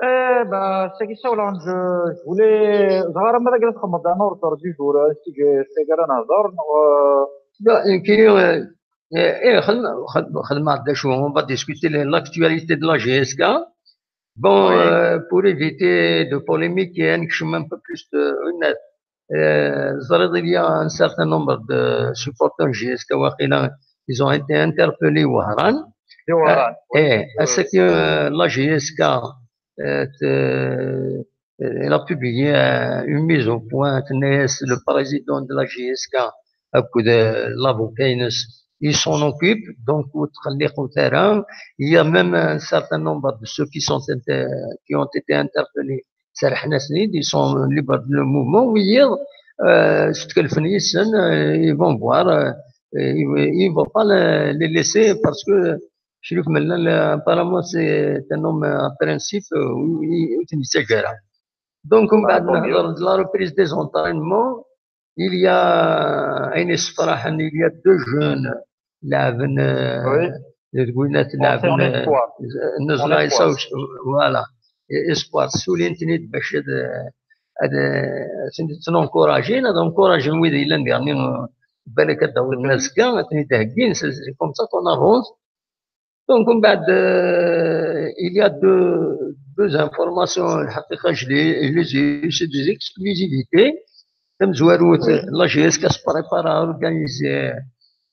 Eh ben, c'est que ça, là, je, je voulais, زعما ماذا قلت خمض انا اوردر دي جور سيجي سيجي انا هضر. لا, يمكن, ايه, خدمة, خدمة, خدمة عندها شو, on va discuter l'actualité de la G S K. Bon, euh, pour éviter de polémique, il y a un peu plus de, une, euh, il y a un certain nombre de supporters G S K واقيلا, ils ont été interpellés وهران. دي وهران. ايه, est-ce que, euh, la G S K, euh, te- elle a publié, euh, une mise au point, le président de la G S K, euh, l'avocat, il s'en occupe, donc, وتخليق وترى. Il y a même un certain nombre de ceux qui sont inter- qui ont été interpellés, سرحنا سنيد, ils sont libres de le mouvement, oui, euh, c'est que le, euh, ils vont voir, euh, ils, ils vont pas les, les laisser parce que شريف ملال, apparemment, c'est un homme à principe, euh, où il est. Donc, on va, la reprise des entraînements, il y a, il y a deux jeunes, لعبن, euh, voilà, espoir, سولين تنيد باش هاد, هاد, تنكوراجين, هاد انكوراجين ويد يلان ديالني, بالك هاد داول الناس كاع تنيد هكين, c'est comme ça qu'on avance. Donc, ومن بعد, euh, il y a deux, deux informations, الحقيقة, je les, je les ai eues, c'est des exclusivités. تمزواروت, la G S K se prépare à organiser,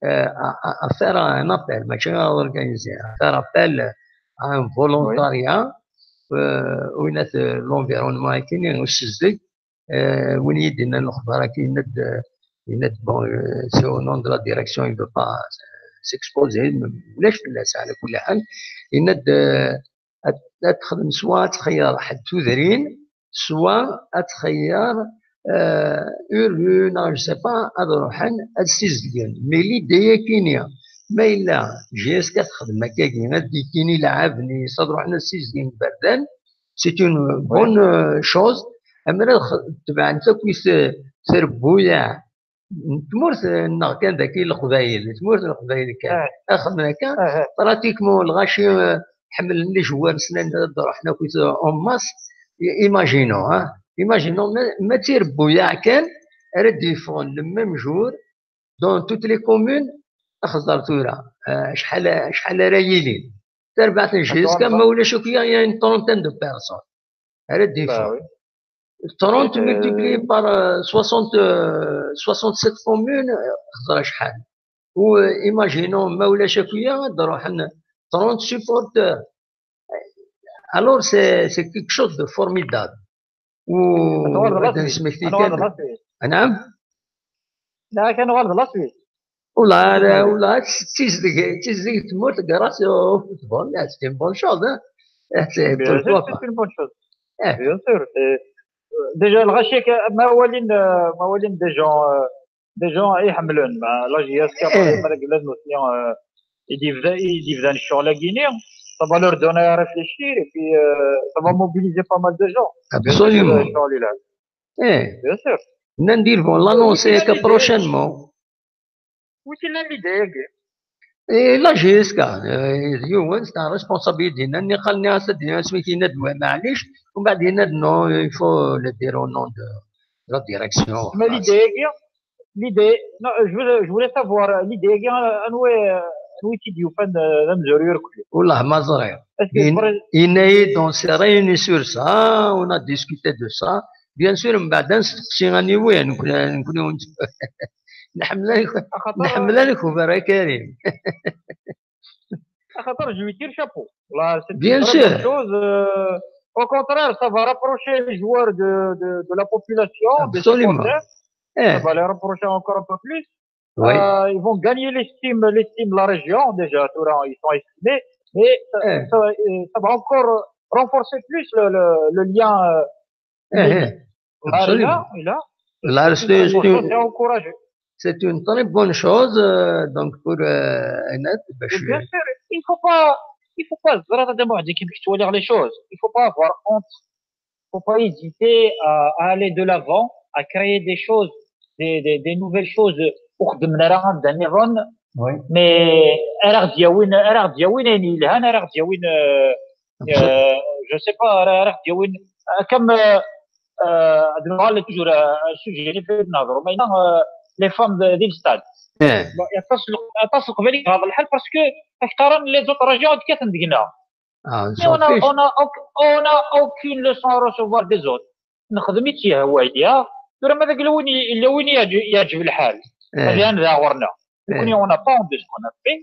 euh, à, à, à faire un appel, ماشي à organiser, à faire appel à un volontariat, euh, وين, euh, l'environnement كاين, euh, وين يدينا الأخبار كاين, euh, il est, bon, euh, c'est au nom de la direction, il ne veut pas, euh, s'exposer, mais علاش لا, على كل حال, il est, euh, ad, ad تخدم, soit ad تخير حد تدرين, soit ad تخير, euh, ur, ur, je sais pas, ad ruḥen ad ssizedgen. Mais l'idée-agi, ma yella G S K ad texdem akkagi, ad d-ikkini lɛab-nni, ad ruḥen ad ssizedgen iberdan, c'est une bonne, euh, chose. Amer ad tebɛen takk trebbuyaɛ n tmurt-nneɣ kan dagi, Leqbayel, tmurt n Leqbayel kan. Axedmen akka, pratiquement, lɣaci, euh, ḥemmlen les joueurs, ssnen ad ruḥen akk en masse. I-, imaginons, hein. Imaginons, ma, ma d tirebbuyaɛ kan ara d-yeffɣen le même jour dans toutes les communes, axẓer tura, euh, acḥal, acḥal ara yilin. Tarbaɛt n G S K, ma ulac akk, il y a une trentaine de personnes. Ara d-yeffɣen. trente multiplié par, euh, soixante, euh, soixante-sept communes, euh, xẓer acḥal. Ou, euh, imaginons, ma ulac akk, ad ruḥen trente supporters. Alors, c'est, c'est quelque chose de formidable. Ou, ad nesmekti kan. Anɛam? Là, kan uɣal de la Suisse. Ula, ula, tizdeg, tizdeg tmurt, grâce au football, c'est une bonne chose, hein. C'est, bien sûr, c'est une bonne chose. Bien sûr. Déjà, le rachek, ma walin, ma walin des gens, des gens, ils aiment la J S K, par exemple, les notions, ils deviennent, ils deviennent sur la Guinée. Ça va leur donner à réfléchir et puis ça va mobiliser pas mal de gens. Absolument. Bien sûr. Nandir vont l'annoncer prochainement. Oui, c'est l'idée. Et la J S K, c'est un responsable, il dit, il dit, non, il faut le dire au nom de la direction. Mais l'idée, l'idée, non, je voulais, je voulais savoir, l'idée, anwi, anwi i d-yufan d, d amezruy irkelli. Wallah, ma ẓriɣ. Est-ce que il, il est, on s'est réunis sur ça, on a discuté de ça. Bien sûr, mbeɛd ad nesteqsi aniwi, nekkni, nekkni ur nett-, nḥemmel, nḥemmel ad nkuber a Karim. Axaṭer, je lui tire chapeau. Là, c'est une très bonne chose. Au contraire, ça va rapprocher les joueurs de, de, de la population, des supporters. Ça va les rapprocher encore un peu plus. Euh, ils vont gagner l'estime, l'estime de la région, déjà, tout là, ils sont estimés. Mais ça, ça, euh, ça va encore renforcer plus le, le, le lien, euh, humain. Là, là, là, c'est, c'est une très bonne chose, c'est encouragé. C'est une très bonne chose, euh, donc, pour, euh, Anet, et bien sûr, il faut pas, il faut pas, les choses. Il faut pas avoir honte. Faut pas hésiter à, à aller de l'avant, à créer des choses, des, des, des nouvelles choses. Mais ara ɣ-d-yawin, ara ɣ-d-yawin ayen yelhan, ara ɣ-d-yawin, euh, euh, je sais pas, ara, ara ɣ-d-yawin, euh, comme, euh, euh, ad nuɣal toujours, euh, un sujet اللي بغيت نهضروا, mais, euh, les femmes de, di le stade. Bon, aṭas n leqbayel i yeɣaḍ lḥal parce que akteṛ n les autres régions ad kkaten deg-neɣ. Mais on a, on a, on a aucune leçon à recevoir des autres. Nexdem-itt yehwa-yaɣ. Tura ma d agla win i, yella win i yeɛǧ-, yeɛǧeb lḥal. Ad iɛaned ɣur-neɣ. Nekkni, on n'a pas honte de ce qu'on a fait.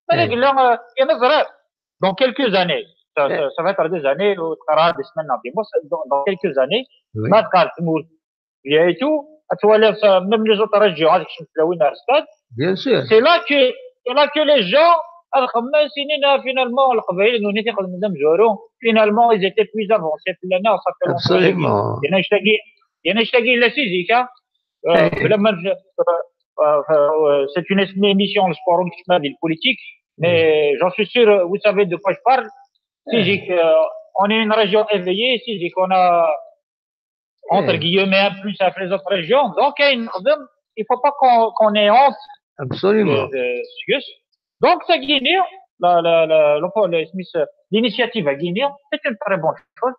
Ma d agla, euh, il y en a, dans quelques années, ça, ça, ça va être des années, ou des semaines, des mois, dans, dans quelques années, ma tqal tmurt, et tout, ad twaliḍ, même les autres régions, ad kecment tlawin ar stade. Bien sûr. C'est là que, c'est là que les gens, ad xemmen, sinin, ah, finalement, leqbayel, nuni, t-ixedmen d amezwaru, finalement, ils étaient plus avancés, puis là, ça fait longtemps. Absolument. Il y en a, il y en a, il y en a, la physique, hein. Euh, c'est une émission de sport, on dit, de politique, mais j'en suis sûr, vous savez de quoi je parle. Si j'ai que, euh, on est une région éveillée, si j'ai qu'on a, entre guillemets, un plus avec les autres régions, donc, il faut pas qu'on, qu'on ait honte. Absolument. De, de, donc, ça, Guinée, la, la, la, le, le, l'initiative à Guinée, c'est une très bonne chose.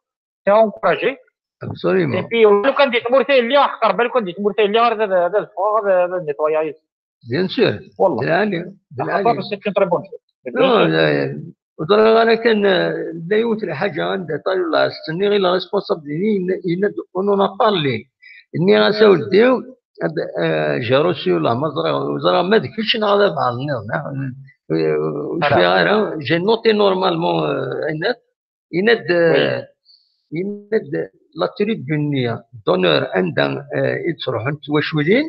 C'est à encourager. Absolument. Et puis, لو كان دي تمورتي اللي أخطر، بل كان دي تمورتي اللي هذا، هذا الفوق، هذا، هذا النيتواياج. Bien sûr. والله. C'est une très bonne chose. Non, ur ẓriɣ ara kan, euh, la yiwet lḥaǧa anda ṭayula s-nniɣ i la responsable-nni, yenna-d, on en a parlé. Nniɣ-as a weddi, j'ai reçu la, ma ẓriɣ, ur ẓriɣ ma d kečč neɣ d abɛaḍ nniḍen, ah, ur cfiɣ ara, j'ai noté normalement, euh, ayen. Yenna-d, yenna-d la tribune d'honneur anda, euh, i d-ttruḥunt twaculin,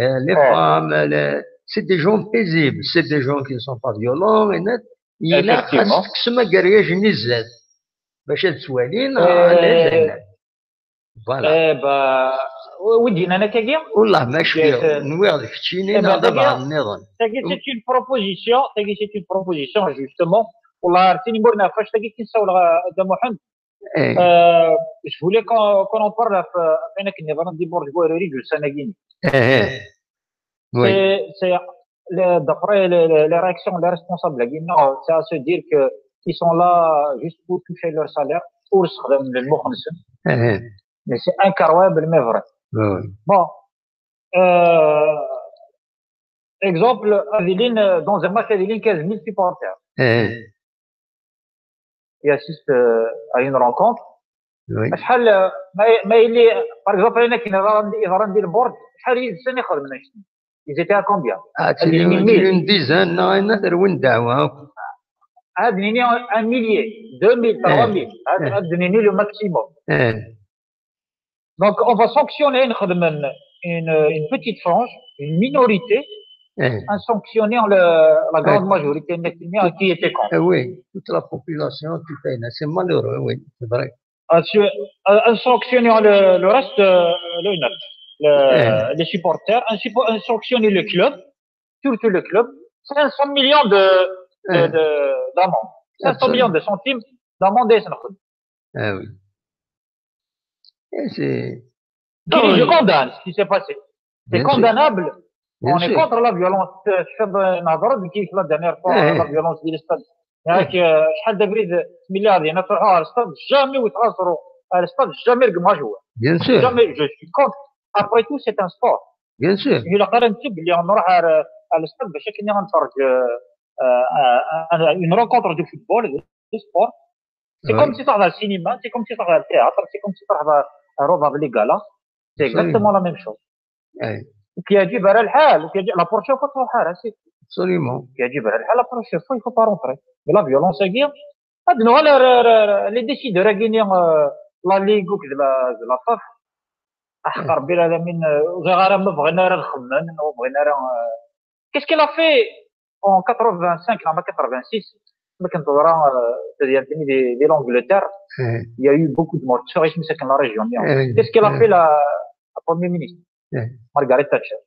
euh, les femmes, les, c'est des gens paisibles, c'est des gens qui ne sont pas violents, yenna-d, ilaq ad s-tekksem agergaj-nni zdat, bac ad ttwalin, ah, la, la, la. Voilà. Eh ben, wi d-yennan akkagi? Wallah, ma cfiɣ, nwiɣ d keččini neɣ d abɛaḍ nniḍen. Tagi, c'est une proposition, tagi, c'est une proposition, justement. Wallah, ar tin imur nɛef, tagi, kin sawleɣ, euh, Dda Muḥend. Euh, je voulais qu'on, qu'on en parle, euh, akken akken yeḍran di Burj Buɛruri, ussan-agi. C'est, c'est, le, d'après les, les, les réactions, les responsables, c'est à se dire que ils sont là juste pour toucher leur salaire, pour se faire le mot. Mais c'est incroyable, mais vrai. Bon, euh, exemple, ad ilin, euh, dans un match, ad ilin quinze mille supporters qui assistent, euh, à une rencontre. Acḥal, euh, ma, ma yili, par exemple, ayen akken yeḍran, yeḍran di lburǧ, acḥal yid-sen ixedmen akken? Ils étaient à combien? Ah, une dizaine, non, une un millier, deux mille, trois mille, le maximum. Donc, on va sanctionner, nxedmen une, une petite frange, une minorité, Eh, a sanctionné le- la grande majorité, qui était contre. eh oui, toute la population, tout est là. C'est malheureux, oui, c'est vrai. A su- a- a sanctionné le, le reste, euh, le, le- les supporters, a, suppo- a sanctionné le club, surtout le club, cinq cents millions de, de, Eh, de- d'amende. cinq cents millions de centimes d'amende. Ah oui. Et c'est. Qui Non, je il- condamne ce qui s'est passé. C'est Bien sûr. Condamnable. Bien On est sûr. Contre la violence. Euh, je fais un ordre qui fait la dernière fois, Eh. La violence de l'État. Hein, que, euh, شحال دابريد مليار ديال نروحوا على الستاد، jamais وتغاصروا على الستاد، jamais رقم جوا. Bien sûr. Jamais, je suis contre. Après tout, c'est un sport. Bien sûr. هي لا قرا نكتب اللي نروح على على الستاد باش كنا غنتفرج euh, euh, une rencontre de football, de sport. C'est Oui. Comme si تروح على السينما, c'est comme si تروح على التياتر, c'est comme si تروح على روضه بلي كالا. C'est Absolument. Exactement la même chose. Eh, كيعجبها الحال, وكيعجب la prochaine fois تروح على c'est absolument. كيعجبها الحال, la prochaine fois il faut pas rentrer. Mais la violence هي هاد نوع لا- لا- لا- les décideurs كاينين, euh, la ligue وكذا la la faf. احق ربي العالمين, euh, غير راه ما بغينا راه نخمن, ما بغينا راه, euh, qu'est-ce qu'elle a fait en quatre-vingt-cinq, لا ما quatre-vingt-six, ما كنت راه, euh, c'est-à-dire, des, des l'Angleterre, Eh, il y a eu beaucoup de morts. Sur la région. eh, Qu'est-ce qu'elle a eh, fait la, la première ministre, eh, Margaret Thatcher?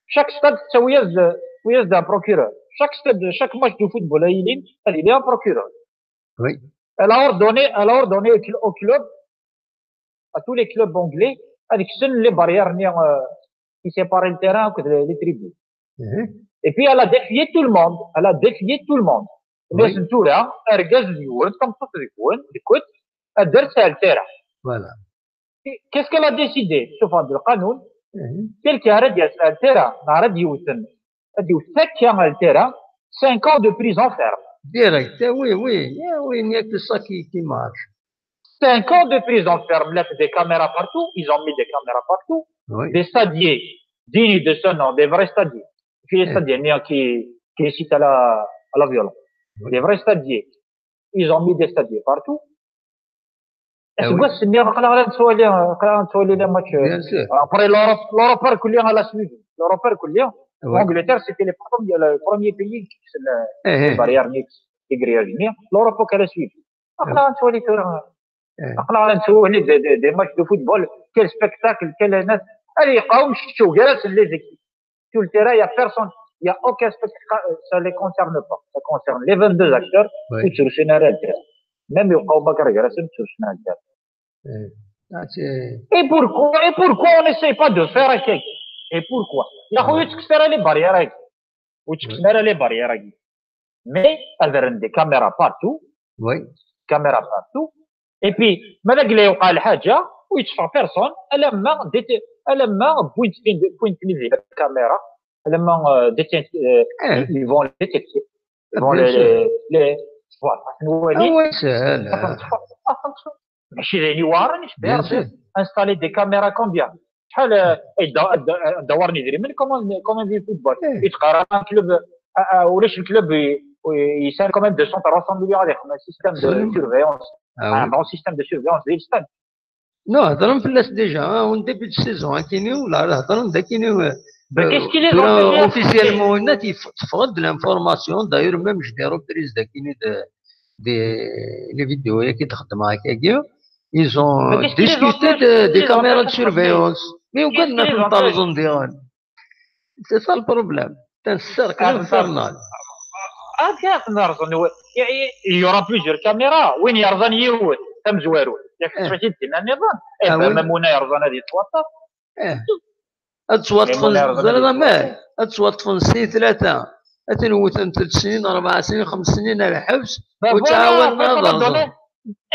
Chaque stade, c'est un procureur. Chaque stade, chaque match de football, il y a un procureur. Oui. Elle a ordonné, elle a ordonné au cl- au club, à tous les clubs anglais, avec les barrières, euh, qui séparent le terrain avec les, les tribunes. eh, Et puis, elle a défié tout le monde. Elle a défié tout le monde. Oui. Mais c'est tout là, elle regarde du haut, comme ça, du haut, du côté, elle descend le terrain. Voilà. Qu'est-ce qu'elle a décidé? شوف هذا القانون, Eh, كل كي راه يسعى التيرا, نهار يوثن, يوثك يا التيرا, cinq ans de prison ferme. Direct. Eh oui, oui. Eh oui, il n'y a que ça qui, qui marche. Cinq ans de prison ferme, là, des caméras partout, ils ont mis des caméras partout, Oui. Des stadiers dignes de ce nom, des vrais stadiers. Puis les Eh. Stadiers, hein, qui, qui incitent à la, à la violence. Oui. Des vrais stadiers. Ils ont mis des stadiers partout. Ah Est-ce oui. que c'est bien, quand on a, quand on a les matchs, euh, Bien sûr. Après l'Europe, l'Europe a reculé à la suite. L'Europe a reculé. Oui. L'Angleterre, c'était le premier, le premier pays qui, c'est le, Eh, les eh, barrières, les grillagines. L'Europe a la suite. Après, on a les, eh, on a les, des, des, des matchs de football. Quel spectacle, quelle année. Allez, quand je suis au gars, c'est les équipes. Sur le terrain, il n'y a personne. Il n'y a aucun spectacle. Ça ne les concerne pas. Ça concerne les vingt-deux acteurs. Oui. Ou sur le scénario. Même au Kawbakar, il y a une sur le scénario. eh. Ah, c'est. Et pourquoi, et pourquoi on n'essaie pas de faire un quelque? Et pourquoi? Il y a Ouais. Où tu les barrières. Où tu les barrières. Mais avec des caméras partout, Oui. Caméra partout. Et puis, ما داك اللي يوقع الحاجة ويتشفى personne, ألما ديت-، ألما بوينت فين، بوينت فين ديال الكاميرا، ألما، آه، ديت-، آه، Eh, ils vont les détecter. Ils vont bien les, sûr. les, les, voilà. Ah oui, c'est elle. ماشي دايرين وارن، Bien sûr. Installer des caméras combien؟ شحال، آه، يد-، يد-، يدورني يدري من كومون، كومون في فوتبول. Eh. يتقارن كلوب، آه، آه، ولاش الكلوب ي-، يسال quand même deux cents, trois cents millions عليه، un système de Absolument. Surveillance. Ah oui. Un bon système de surveillance ديال الستاد. Non, هضرنا في الناس déjà, hein, au début de saison, hein, كاينين ولا هضرنا دا كاينين, euh, Mais qu'est-ce qu'il est دورا dans ce officiellement, هنا تيف-، تفرض l'information, d'ailleurs, même je des reprises دا كاينين de, des, les vidéos, هي كي تخدم هكا كيا. Ils ont Mais qu'est-ce qu'il est dans discuté ce- de, des qu'est-ce qu'il est dans caméras de ce- surveillance. Mais Qu'est-ce وقال qu'il est dans لنا ce- في C'est ça le problème. C'est un cercle Ah, infernal. Ah, bien, il y aura plusieurs caméras. وين يرضى يوت، تم زوارو. ياك Eh. تفاجئت دينا النظام. Eh Ah ben, oui. même هنا يرضى هذه التوطة. Eh. هاد سوا Mais تفن-، هنا يرضى زعما هذه ما، هاد سوا تفن سي ثلاثة. هتنوت ثلاث سنين، أربع سنين، خمس سنين على الحبس. Ben voilà, وتعاول après, ça va نهضر. Donner.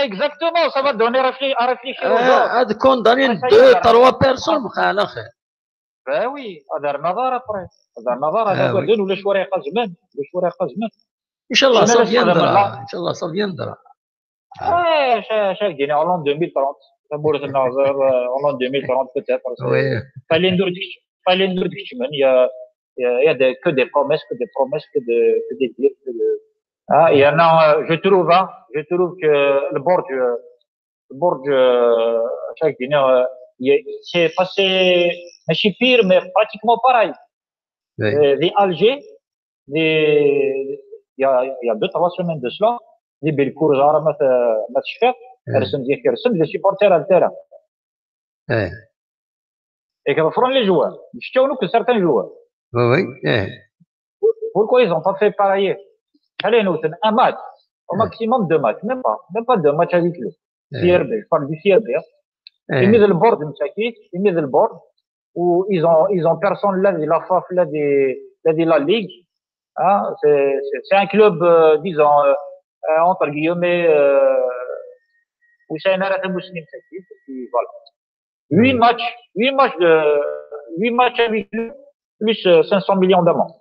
Exactement, ça va donner à réfléchir, à réfléchir aux gens. آه، هاد condamner Ça y est, deux, ça va. Trois personnes بحال آخر. Ben oui, هذا رمضان après. هذا رمضان Ah هذا oui. بعدين ولا شويه قزمان، ولا شويه قزمان. إن شاء الله شنو ça اللي viendra. استعملنا؟ إن شاء الله ça viendra. Ah, ça, ça, je dirais en l'an deux mille trente. Ça pourrait être en l'an deux mille trente peut-être. Oui. Pas les dur, pas les dur, il y a, il y a, il y a des, que des promesses, que des promesses, que de, que des dires, que de, ah, il y en a, euh, je trouve, hein, je trouve que le bord du, le bord du, euh, ça, je dirais, euh, y a- c'est passé, ماشي pire, mais pratiquement pareil. Oui. Euh, di Alger, di, il y a, il y a deux, trois semaines de cela, di Bellecour, genre, ma t-, ma tcfiḍ, Eh. rsen-d yak, rsen-d les supporters à le terrain. Eh. Et que les joueurs, je tiens que certains joueurs. Oui, oui. Eh. Pourquoi ils n'ont pas fait pareil ? Allez, nous, un match, au Eh. maximum deux matchs, même pas, même pas deux matchs à huis clos. Eh. C R B, je parle du C R B. Hein. Eh. Ils mettent le board, مساكين, ils mettent le board, où ils ont, ils ont personne là, de la F A F, là, de, là, de la Ligue. Hein, c'est, c'est, c'est un club, euh, disons, euh, euh, entre guillemets, euh, où c'est un arrêt de Muslim, c'est qui, c'est qui, voilà. Huit Mm. matchs, huit matchs de, huit matchs à huis clos, plus euh, cinq cents millions d'amendes.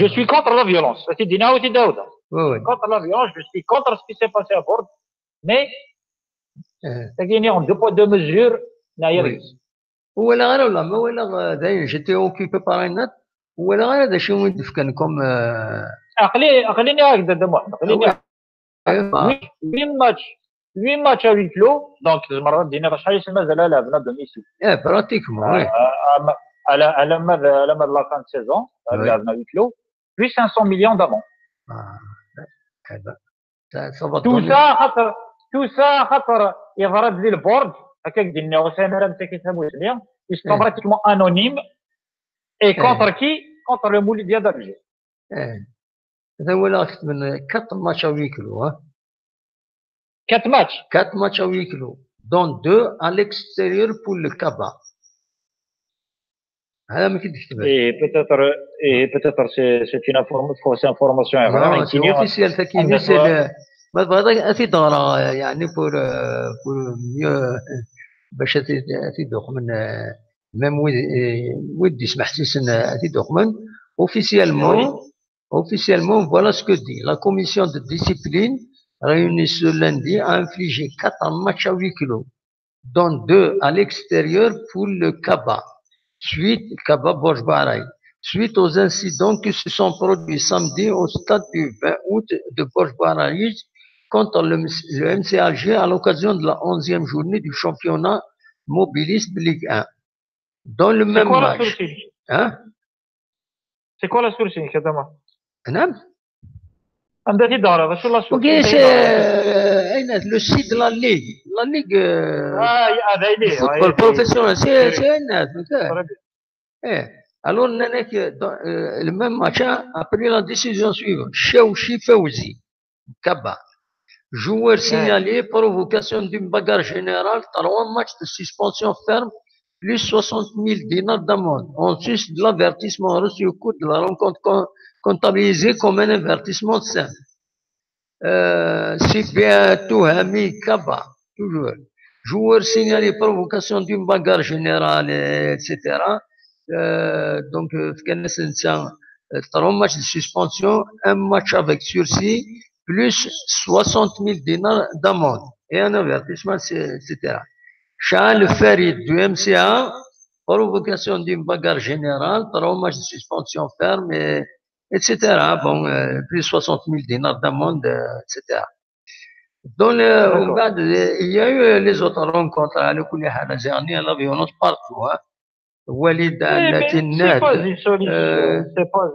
Je suis contre la violence. C'est une autre idée. Oui, oui. Contre la violence, je suis contre ce qui s'est passé à Bourg. Mais, Eh. c'est qu'il y a deux poids, deux mesures, n'a rien. Oui. ولا غير ولا ما ولا غ- داير j'étais occupé par un autre ولا غير هذا شي وين دفكن comme euh, عقلي، عقليني هكذا، دابا واحد، عقليني Ah ouais. huit, huit matchs, huit matchs à huis clos, donc زعما دينا شحال يسمى مازال لعبنا دوميسيل. Eh, pratiquement, oui. على على ما على ما على ما la fin de saison، Oui. لعبنا huis clos, plus cinq cents millions d'amendes. Ah, eh ben, ça, ça va Tout donner- ça خاطر، tout ça خاطر يضرب لي le board، هكاك دير نيغوسياسيون، راه مساكين فهموا شويه. Ils sont Eh. Pratiquement anonymes. Et Eh. contre qui ? Contre le Mouloudia d'Alger. Eh. هذا هو اللي راك تمنى quatre matchs à huis clos, hein. Quatre matchs. Quatre matchs à huis clos, dont deux à l'extérieur pour le Kaba. هذا ما كنتش تبان. Et peut-être, et peut-être c'est, c'est une inform-, fausse information. Non, c'est officiel, ça qui dit, c'est le ما بغيت أتي دارا يعني pour euh, pour mieux باش أتي أتي دوخ من même ويد ويد يسمح سيسن أتي دوخ من officiellement. Officiellement, voilà ce que dit la commission de discipline réunie ce lundi a infligé quatre matchs à huis clos, dont deux à l'extérieur pour le Kaba, suite, Kaba Borj Bahraï, suite aux incidents qui se sont produits samedi au stade du vingt août de Borj Bahraï contre le, le M C Alger à l'occasion de la onzième journée du championnat mobiliste Ligue un. Dans le C'est même quoi la match. Sourcine ? Hein ? C'est quoi la Sourcine, Kadama ? نعم. عندها تي دار هذا شو la Sourcine؟ Ok, c'est euh, le site de la Ligue. La Ligue euh, اه هذا de ليه football professionnel, c'est c'est un net. Très bien. Eh, alors, نانيك, dans, euh, le même match, hein, après la décision suivante, Chaouchi Fawzi, Kaba, joueur signalé, provocation d'une bagarre générale, trois matchs de suspension ferme, plus soixante mille dinars d'amende, en sus de l'avertissement reçu au cours de la rencontre com- comptabilisé comme un avertissement simple. Euh, c'est bien Touhami Kaba, toujours. Joueur signalé provocation d'une bagarre générale, et cetera. Euh, donc, euh, كان سنسى, euh, trois matchs de suspension, un match avec sursis, plus soixante mille dinars d'amende et un avertissement, c'est- et cetera. Charles Farid du M C A, provocation d'une bagarre générale, trois matchs de suspension ferme, et, et cetera. Bon, euh, plus soixante mille dinars d'amende, euh, et cetera. Dans le, D'accord. ومن بعد, il y a eu les autres rencontres, على كل حال, la violence partout, hein. Walid Eh, mais c'est Al-Latinat, pas une solution. euh, C'est pas,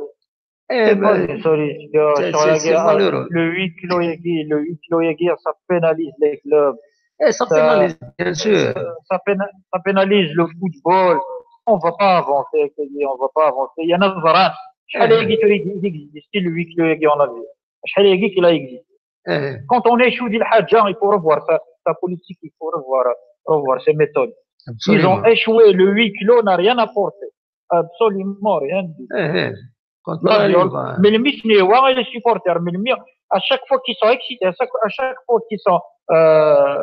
eh c'est pas ben, une solution. c'est- Sur c'est- la c'est guerre, malheureux. Le huis clos, ياكي, le huis clos, ياكي, ça pénalise les clubs. Eh, ça pénalise, bien sûr. Ça, péna- ça pénalise le football. On va pas avancer, كي on va pas avancer. Il y en a ضران. شحال Eh. هادي كي يكزيستي le huis clos ياكي en Algérie. شحال هادي كي لا يكزيستي. Eh, Quand on échoue دي الحاجة, il faut revoir sa, sa politique, il faut revoir, revoir ses méthodes. Ils ont absolument. échoué, le huis clos n'a rien apporté. Absolument rien du tout. Eh, eh. Contre La la violence. Ligue, ouais. Mais le Misnewa et les supporters, mais le mi-, à chaque fois qu'ils sont excités, à chaque, à chaque fois qu'ils sont, euh,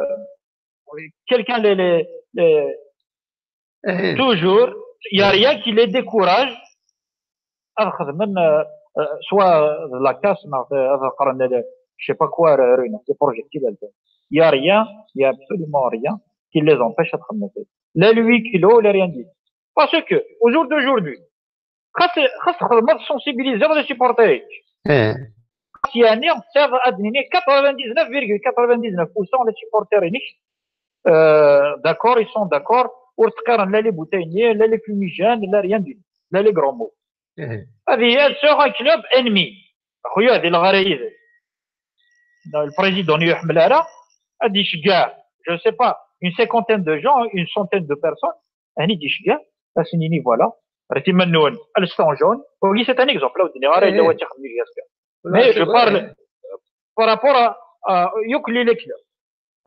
quelqu'un les, les, les- Eh, eh. Toujours, il n'y a rien qui les décourage. هذا خدمنا, euh, soit la casse, ما عرفت, هذا قرن, je sais pas quoi, رينا, des projectiles. Il n'y a rien, il n'y a absolument rien qui les empêche de خدمة. لا le huis clos, لا rien du tout. Parce que, au jour d'aujourd'hui, خاص, خاص تخدم sensibiliser les supporters. Eh, يعني, c'est-à-dire, quatre-vingt-dix-neuf virgule quatre-vingt-dix-neuf pour cent les supporters, euh, d'accord, ils sont d'accord, ur ttqiren la les bouteilles-nni, la les fumigènes, la rien du tout, la les grands mots. Ad yas sur un club ennemi. Axuya, di leɣra yid-s. Le président ur yeḥmel ara ad iceggeɛ, je sais pas, une cinquantaine de gens, une centaine de personnes, ani d-iceggeɛ, ad sen-yini, voilà, rret iman-nwen, alston jaune. Oui, c'est un exemple, ur d-nniɣ ara yella wacu ixeddem Gasper. Mais je parle par rapport à, à, yakk les clubs.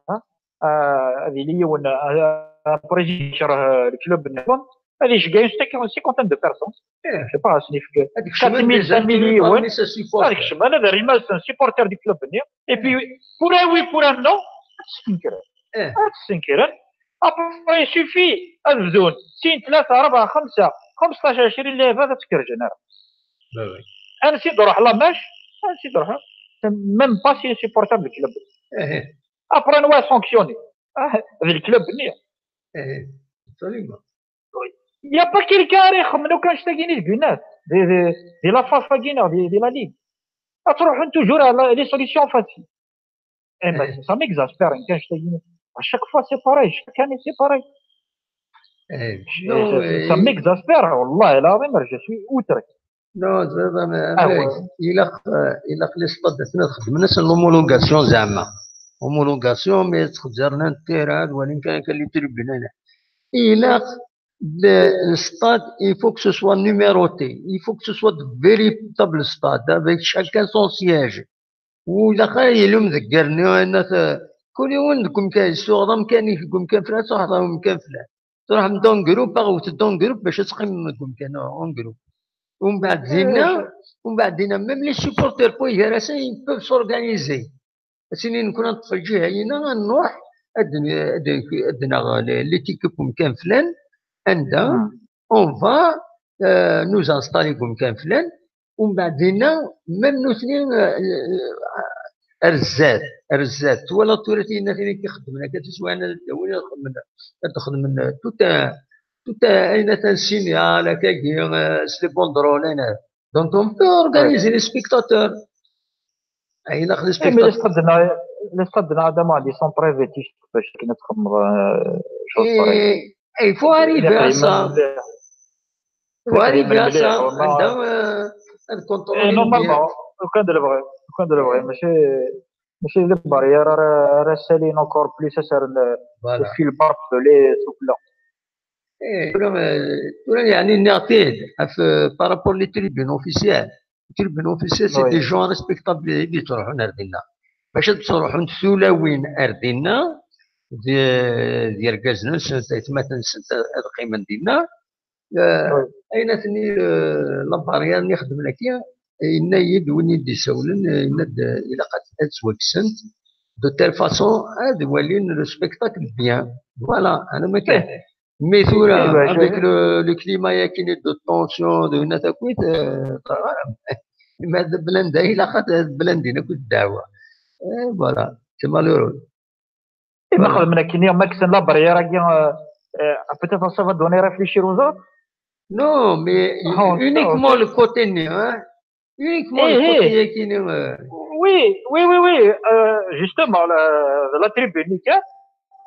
Hein? Euh, ad yili yiwen, euh, un président, euh, le club, ad iceggeɛ une cinquantaine de personnes. Je sais pas, c'est quatre mille, cinq mille yiwen. Ad kecmen, ad rren iman-nsen supporter du club-nni. Et puis, pour un oui, pour un non, ad tt-snekkren. Ad tt-snekkren. Après, il suffit ad bdun sin, tlata, rebɛa, xemsa, xemseṭṭac, ɛecrin lɛibad ad tt-kerrjen ara. Ansi d-ruḥ la mèche, ansi d-ruḥ, même pas si supporter du club. Après, anwa ad sanctionner? Ah, d le club-nni. Absolument. Il n'y a pas quelqu'un ara ixemmen akk annect-agi deg winat, di, di, di la FAF-agi neɣ di, di la Ligue. Ad truḥen toujours à la, les solutions faciles. Eh ben, ça m'exaspère, annect-agi. À chaque fois, c'est pareil. Chaque année, c'est pareil. Ça m'exaspère. والله العظيم, je suis outré. Non, ilaq, ilaq les stades ad xedmen-as l'homologation, زعما. Homologation, mais ttxezzaren terrain, ad walin kan, kan les tribunes. Ilaq le, le stade, il faut que ce soit numéroté. Il faut que ce soit de véritables stades, avec chacun son siège. U ilaq ara yili umdegger-nni, ayen at-, kul yiwen deg umkan, yessuɣeḍ amkan-ik deg umkan flan, truḥeḍ ar umkan flan. Truḥem-d en groupe, aɣ-wtet-d en groupe bac ad teqqimem deg umkan, en groupe. Umbeɛd dinna, umbeɛd dinna, même les supporters, pour gar-asen, ils peuvent s'organiser. Ad s-inin, nekkni ad neṭṭef lǧiha-yina, ad nruḥ, ad n-, ad n-, ad naɣ l'équipe umkan flan, anda, on va, euh, nous installer deg umkan flan, umbeɛd dinna, même nutni, euh, ar zdat, ar zdat, twalaḍ tura tiyinnatin i ixeddmen akka tiswiɛin ad d-awin, ad xedmen, ad xedmen tout un, tout un, ayen atan signal, akkagi, euh, s les banderoles, ayen, donc on peut organiser les spectateurs. Ayen, les spectateurs. Mais les stades-nneɣ, les stades-nneɣ, Adama, ils sont très vétustes, bac akken ad txedmeḍ, euh, chose pareille. Et il faut arriver à ça. Faut arriver à ça, anda, euh, ad contrôler. Normalement, lukan d lebɣi, lukan d lebɣi, mačči, mačči d les barrières ara, ara ssalin encore plus, ad s-rren, voilà, le fil barbelé sufella. Eh, tura, eh, tura, yeɛni, nniɣ-t-id ɣef, eh, par rapport les tribunes officielles. Les tribunes officielles, c'est des gens respectables i d-yettruḥun ar dinna. Bac ad d-ttruḥunt tulawin ar dinna, d, d yergazen-nsent, aytmaten-nsent ad, ad qqimen dinna. Eh, ayen atni, eh, la barrière-nni xedmen akka, yenna-yi-d win i d-isawlen, eh, yenna-d, eh, ilaq ad, ad ttwakksent, de telle façon ad walin le spectacle bien. Voilà, ana ma kan. Mais tura, avec le, le climat-yagi de tension, de winna takwit, eh, ma d blanda ilaq ad blendin akked ddeɛwa. Eh, voilà, c'est malheureux. Et ma xedmen akkenni, ma kksen la barrière-agi, euh, euh, peut-être ça va donner à réfléchir aux autres. Non, mais uniquement le côté-nni, hein. Uniquement le côté-yagi-nni, euh. Oui, oui, oui, oui. Euh, justement, la, la tribune, hein,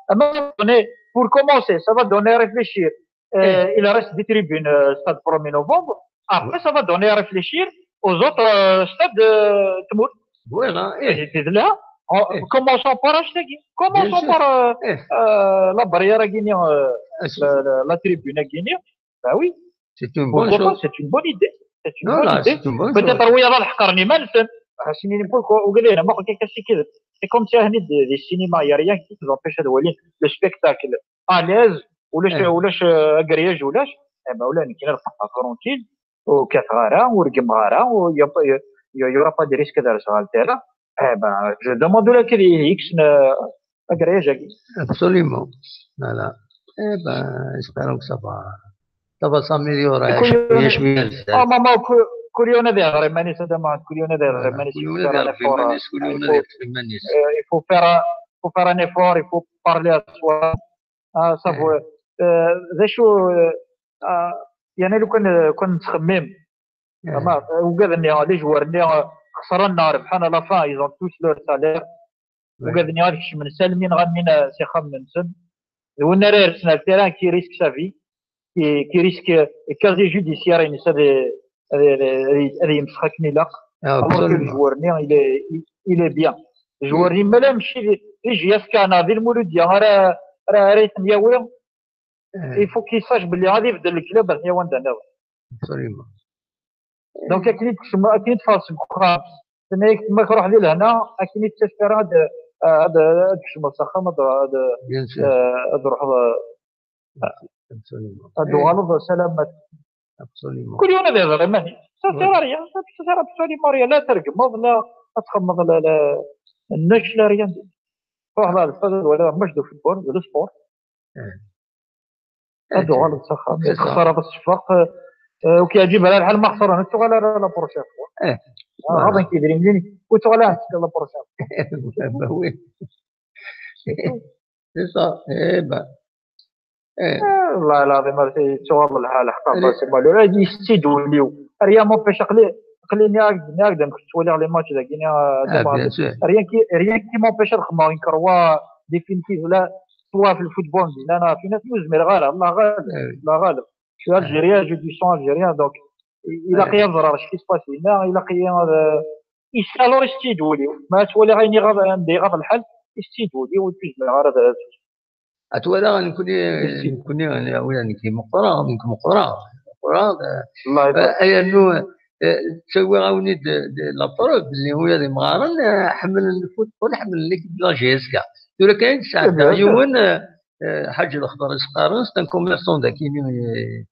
à un moment donné, pour commencer, ça va donner à réfléchir. Euh, il reste des tribunes, euh, stade premier novembre. Après, ça va donner à réfléchir aux autres, euh, stades de Tmout. Voilà. Et de là, en commençant par Ashtagi. Commençons par, euh, euh, la barrière à Guinée, euh, la, la, la tribune à Guinée. Bah oui. C'est une bonne chose. Pourquoi pas ? C'est une bonne idée. C'est une bonne idée. Peut-être, oui, avant le Hakarni Manson. C'est comme si on est des, des cinémas, il n'y a rien qui nous empêche de voir le spectacle à l'aise, ulac, ulac, euh, agréage, ulac. Eh ben, ula nekk ad ffɣeɣ tranquille, ur kkateɣ ara, ur reggmeɣ ara, ur, y a pas, y a, y aura pas de risque de rseɣ ɣer terrain. Eh ben, je demande ula kid i kksen, euh, agréage-agi. Absolument. Voilà. Eh ben, espérons que ça va, ça va s'améliorer. Kul yiwen, cwiya, cwiya. Ah, maman, ku-, kul yiwen ad iɣer iman-is, a Dama, kul yiwen ad iɣer iman-is, kul yiwen ad iɣer iman-is, kul yiwen ad iɣer iman-is. Euh, il faut faire, faut faire un effort, il faut parler à soi. Ah, ça va. Euh, d acu, euh, ah, yeɛni, lukan, euh, kan nettxemmim, ama, euh, ugad-nni, les joueurs-nni, euh, xesren neɣ rebḥen, à la fin, ils ont tous leur salaire. Ugad-nni ad kecmen s almi neɣ almi, euh, s ixxamen-nsen. d win ara yersen ar terrain qui risque sa vie, qui, qui risque casier judiciaire-ines ad, ad, ad, ad yemsex akken ilaq. Alors que le joueur-nni, il est, il, il est bien. Le joueur-nni, ma la mačči di, di J S K neɣ di Lmuludya ara, ara, ara iten-yawi, il faut qu'il sache belli ad ibeddel le club ar t-yawi anda nniḍen. Absolument. Donc akken i d-tekcem, akken i d-teffeɣ seg uxxam, tenna-yak ma truḥ di lehna, akken i d-teffer ad, ad, ad tkecmeḍ s axxam, ad, ad, ad truḥeḍ, ad d-tuɣaleḍ salamat. Kul yiwen ad ihder iman-is. Ça sert à rien, ça sert absolument à rien. La tergmeḍ, la ad txemmeḍ, la, la, nnac, la rien. Truḥeḍ ɣer lfad ad waliḍ, mačči d football, d sport. Ad d-tuɣaleḍ s axxam. Texṣareḍ ssefaq. Ur k-yeɛǧib ara lḥal, ma xesren, ur tuɣal ara la prochaine fois. Ɣaḍen-k yedrimen-nni, ur tuɣal ara la prochaine fois. C'est ça. Eh ben. Eh, والله العظيم ما يتوض الحال حتى باسي مالو. هذه ستيد وليو. Rien m'empêche, aql-, aql-i nniɣ-ak-d, nniɣ-ak-d amek ttwaliɣ les matchs dagi, rien qui, rien qui m'empêche ad xedmeɣ une croix définitive, la, soit في الفوتبول مزيان، انا في ناس ما زمير غير الله غالب. الله غالب. Je suis algérien, je défends algérien, donc ilaq-iyi ad ẓreɣ ce qui se passe هنا, ilaq-iyi ad, ici alors ستيد وليو. Ma ttwaliɣ ayen iɣaḍ, anda iɣaḍ lḥal, ستيد وليو, ur zmireɣ ara ad Ad twalaɣ nekkni, nekkni, wala nekk meqqreɣ, nekk meqqreɣ, meqqreɣ, eh, yernu, eh, ttawiɣ-awen-id la preuve belli ula d imɣaren, eh, ḥemmlen le football, ḥemmlen l'équipe de la J S K. Tura kan i d-sɛeddaɣ yiwen, eh, eh, Ḥaǧ Lexḍer i s-qqaren, c'est un commerçant dagi, eh,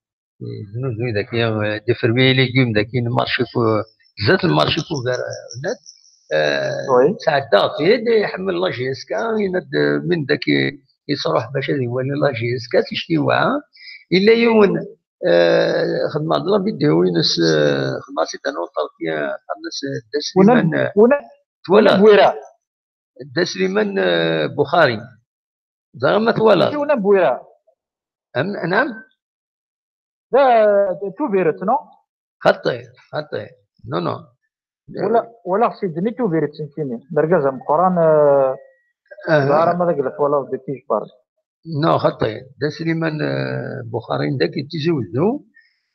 Znuzuy dagi, eh, des fruits et légumes dagi, n marché ku-, zdat n marché Couvert, eh, net. Eh, sɛeddaɣ-t-id, iḥemmel la J S K, yenna-d, eh, min dagi yettruḥ bac ad iwali la J S K, si ccetwa. Yella yiwen, eh, xedmeɣ-d la vidéo-ines, eh, xedmeɣ-tt-id anwa ṭṭerf, eh, qqaren-as, eh, Dda Sliman, eh, twalaḍ? Dda Sliman, eh, Buxari. Ẓriɣ ma twalaḍ. Mačči win n Bwira. Am-, naɛam? D Tubiret, non? Xaṭi, xaṭi. Non, non. Wala, wala Sidney Tubiret, nekkini. D argaz ameqqran, eh, ẓriɣ ma d agla twalaḍ di Tijbar. Non, xaṭi. Dda Sliman, eh, Buxari, dagi Tizi Wezzu.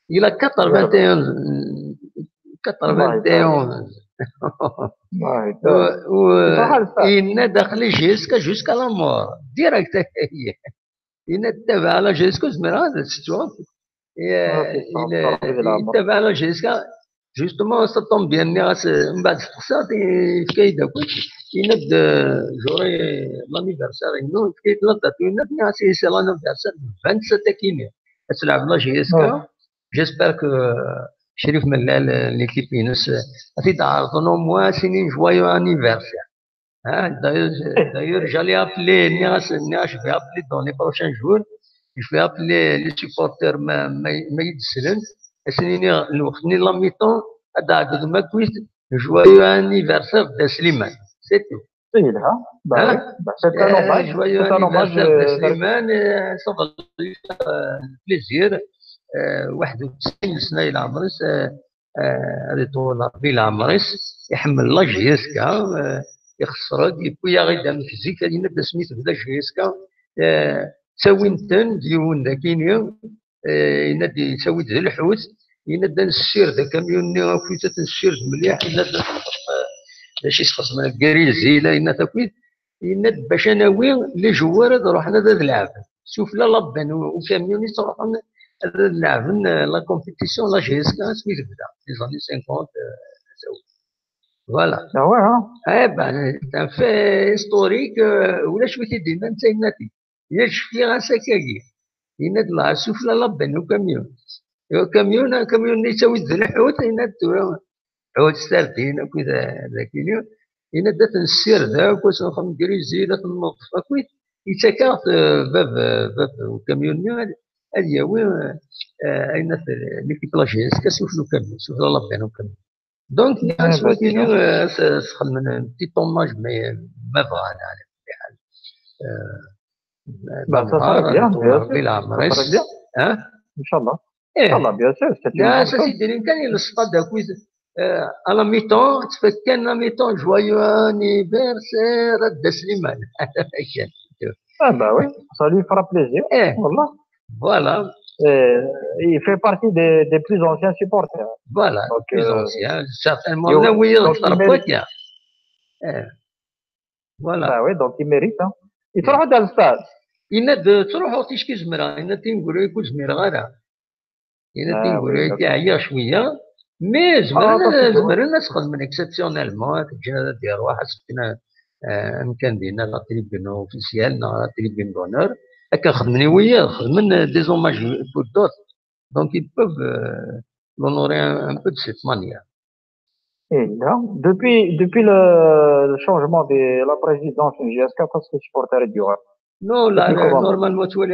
Il a quatre-vingt-onze, quatre-vingt-onze. Yenna-d aql-i jusqu'à, jusqu'à la mort. Direct. Yenna-d tabaɛ la J S K, ur zmireɣ ad tt-ttuɣ. Tabaɛ la J S K, justement, ça tombe bien, nniɣ-as, mbeɛd steqsaɣ-t, yefka-yi-d akk. Yenna-d, eh, j'aurai l'anniversaire-inu, yefka-yi-d la date, yenna-d, nniɣ-as, c'est l'anniversaire du vingt-sept akini. Ad tleɛb la J S K. J'espère que, euh, Crif Mellal, euh, l'équipe-ines, euh, ad t-id-ɛerḍen au moins ad s-inin joyeux anniversaire. Hein, d'ailleurs, je, d'ailleurs, j'allais appeler, nniɣ-as, nniɣ-as, je vais appeler dans les prochains jours, je vais appeler les supporters ma, ma, ma yi-d-slen, ad sen-iniɣ lweqt-nni la mi-temps, ad d-ɛeddem akkit joyeux anniversaire Dda Sliman. C'est tout. Yelha. Bah, c'est un hommage, joyeux anniversaire Dda Sliman, euh, ça va lui faire, euh, plaisir. Euh, واحد وتسعين سنة i leɛmer-is, euh, euh, ad iṭwel Ṛebbi leɛmer-is, iḥemmel la J S K, euh, ixṣer-d, yewwi-yaɣ-id amek zik, ad yenna-d asmi tebda J S K, euh, ttawin-ten d yiwen dagini, eh, yenna-d yettawi-d d lḥut, yenna-d ad nessired akamyun-nni akkit, ad t-nessired mliḥ, yenna-d ad nxeṭṭ, eh, d acu i s-xedmen, garizi, la yenna-t akkit, yenna-d bac ad nawi les joueurs ad ruḥen ad, ad leɛben. Sufella la benne ukamyun i ttruḥen ad, ad leɛben, eh, la compétition, la J S K, asmi tebda, les années cinquante, eh, voilà. Ah ouais, hein? Eh ben, c'est un fait historique, eh, ulac wi t-id-yennan, d tayemmatin. Yecfi-as akkagi. Yenna-d, "Lɛa, sufella la benne ukamyun." Ukamyun, akamyun-nni yettawi-d d lḥut, yenna-d, "Tura, ḥut, sardin, akkit d, d akini." Yenna-d, "Ad ten-nessired akk, ad s-nxedem grizi, ad ten-neḍḍef akkit." Yettak-aɣ-t, eh, bab, eh, bab ukamyun-nni, ad, ad yawi, eh, eh, ayen at, eh, l'équipe la J S K, sufella ukamyun, sufella la benne ukamyun. Donc, ah, s wakini, euh, s-, s-, xedmen un petit hommage, mais ma bɣan, ɛla kulli ḥal. Euh, ma bɣan, Ṛebbi leɛmer-is. Hein? Inchallah. Eh. Inchallah, bien sûr, c'est une bonne chose. Sidi kan, il se passe de quiz, euh, à la mi-temps, tu fais qu'un à la mi-temps, joyeux anniversaire à Dda Slimane. Ah bah oui, ça lui fera plaisir. Eh, Voilà. Voilà. Euh, il fait partie des, des plus anciens supporters. Voilà, Donc, plus euh, anciens, certainement. il- Là, oui, donc, entre il mérite- potes, eh, voilà. Bah oui, donc il mérite. Hein. Il faudra dans le stade. Yenna-d ttruḥuɣ ticki zemreɣ, yenna-d tineggura-agi ur zmireɣ ara. Yenna-d Ah, tineggura-agi oui, ɛyiɣ cwiya, mais zemren, Ah, parce que- zemren ad s-xedmen exceptionnellement, ad t-ǧǧen ad d-iruḥ, ad s-fken, eh, amkan dinna, la tribune officielle, neɣ la tribune d'honneur, akken xedmen i wiyaḍ, xedmen, eh, des hommages pour d'autres. Donc ils peuvent, euh, l'honorer un, un peu de cette manière. Et là, depuis, depuis le, le changement de la présidence de J S K, parce que supporter du Real. Non, là, Depuis là, comment ? Normalement, tu vois, il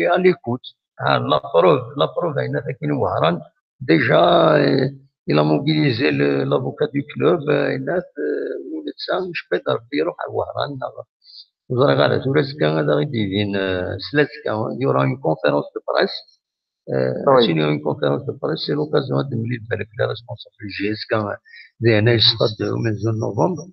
est à l'écoute. Ah, la preuve, la preuve, il a fait une Wahran. Déjà, euh, il a mobilisé le- l'avocat du club. Euh, il a fait, euh, je peux dire, à Wahran, là. Vous aurez la retour, est-ce qu'il y a des divines, euh, c'est là qu'il y aura une conférence de presse. Euh, Oui. S'il y a une conférence de presse, c'est l'occasion de me dire avec les responsables du J S K, euh, des années stade de novembre.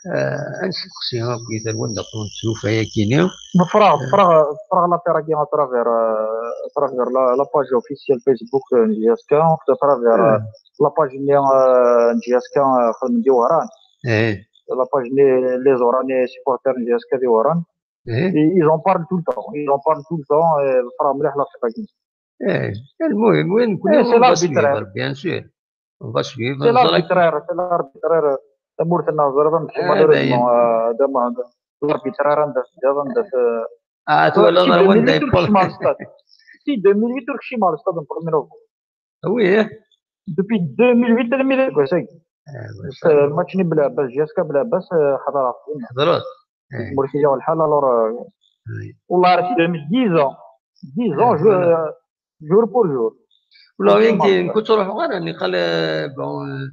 Euh, un soutien, puis de loin, de prendre souffle, et qui n'est Tefreɣ, tefreɣ, tefreɣ l'affaire-agi à travers, euh, à travers la, la page officielle Facebook de J S K, à travers euh, la page euh, J S K, euh, xedmen di Wahran. Eh, La page n les Oranais supporters de J S K di Wahran. eh, Et ils en parlent tout le temps. Ils en parlent tout le temps. Et tefreɣ mliḥ l'affaire-agi. eh. المهم, oui, Eh, c'est on va l'arbitraire. Suivre, bien sûr. On va suivre. C'est Vous aurez- l'arbitraire, c'est l'arbitraire. Tamurt-nneɣ ẓriɣ amek, Ah, malheureusement, ben, euh, dama- l'arbitraire anda teddiḍ, anda t- Ah, tu vois, là, Si là, on deux mille huit est ur kcim ar stade. Si deux mille huit ur kcim ar stade n premier novembre. Ah oui, hein. Depuis deux mille huit, deux mille huit, quoi, ça y est. Ah, ouais, C'est le match ni Blabas, J S K Blabas, euh, حضرت. حضرت. Eh, مرسية والحال، alors, euh, oui. والله راه c'est deux mille dix ans. dix ans, Eh, je, voilà. euh, jour pour jour. ولا كل وين ما كاين عرفت. كنت تروح غير راني قال، آه، bon, آه،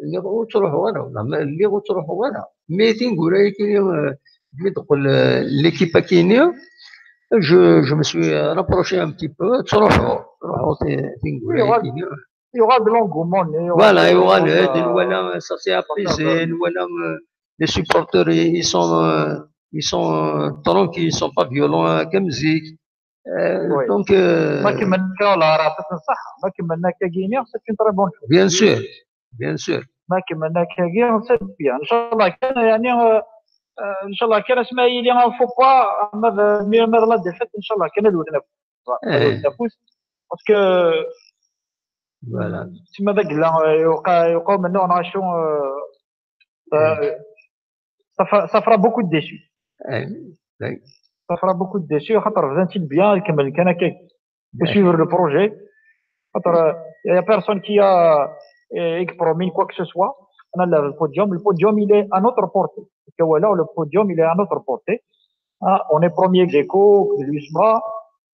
اللي غو تروح ورا، والله ما اللي غو تروح ورا. Mais تنقول هي كاين، آه، ملي تقول، آه، l'équipe كاينه، je, je me suis rapproché un petit peu, تروحوا، تروحوا تي- تنقول Oui, هي ouais. كاينه. Il y aura de l'engouement, il y aura Voilà, de et voilà, l'engouement, le, euh, voilà, ça s'est apaisé, voilà, euh, les supporters, ils sont, euh, ils sont euh, tranquilles, ils sont pas violents, hein, comme zik. Euh, Oui. Donc, euh, ما كملنا ولا راه صح، ما كملنا كاكينيا، c'est une très bonne chose. Bien sûr, bien sûr. ما كملنا كاكينيا، c'est bien. ان شاء الله كان يعني، آه، آه، ان شاء الله كان اسمها لي، faut pas، ما ب- mais ما la défaite، ان شاء الله كان الوث نفوس. إيه. الوث نفوس. Parce que Voilà. تسمى ذاك لا يوقع يوقع منه انا شو، آه، آه، ça fera- ça fera beaucoup de déçus. Eh, eh, Ça fera beaucoup de déçus خاطر بدا نتي bien كمل كان هكاك. Suivre le projet. خاطر il y a personne qui a euh, promis quoi que ce soit. انا لا، le podium, le podium il est à notre portée. Voilà, le podium il est à notre portée. Ah, on est premier ex aequo, plus moi.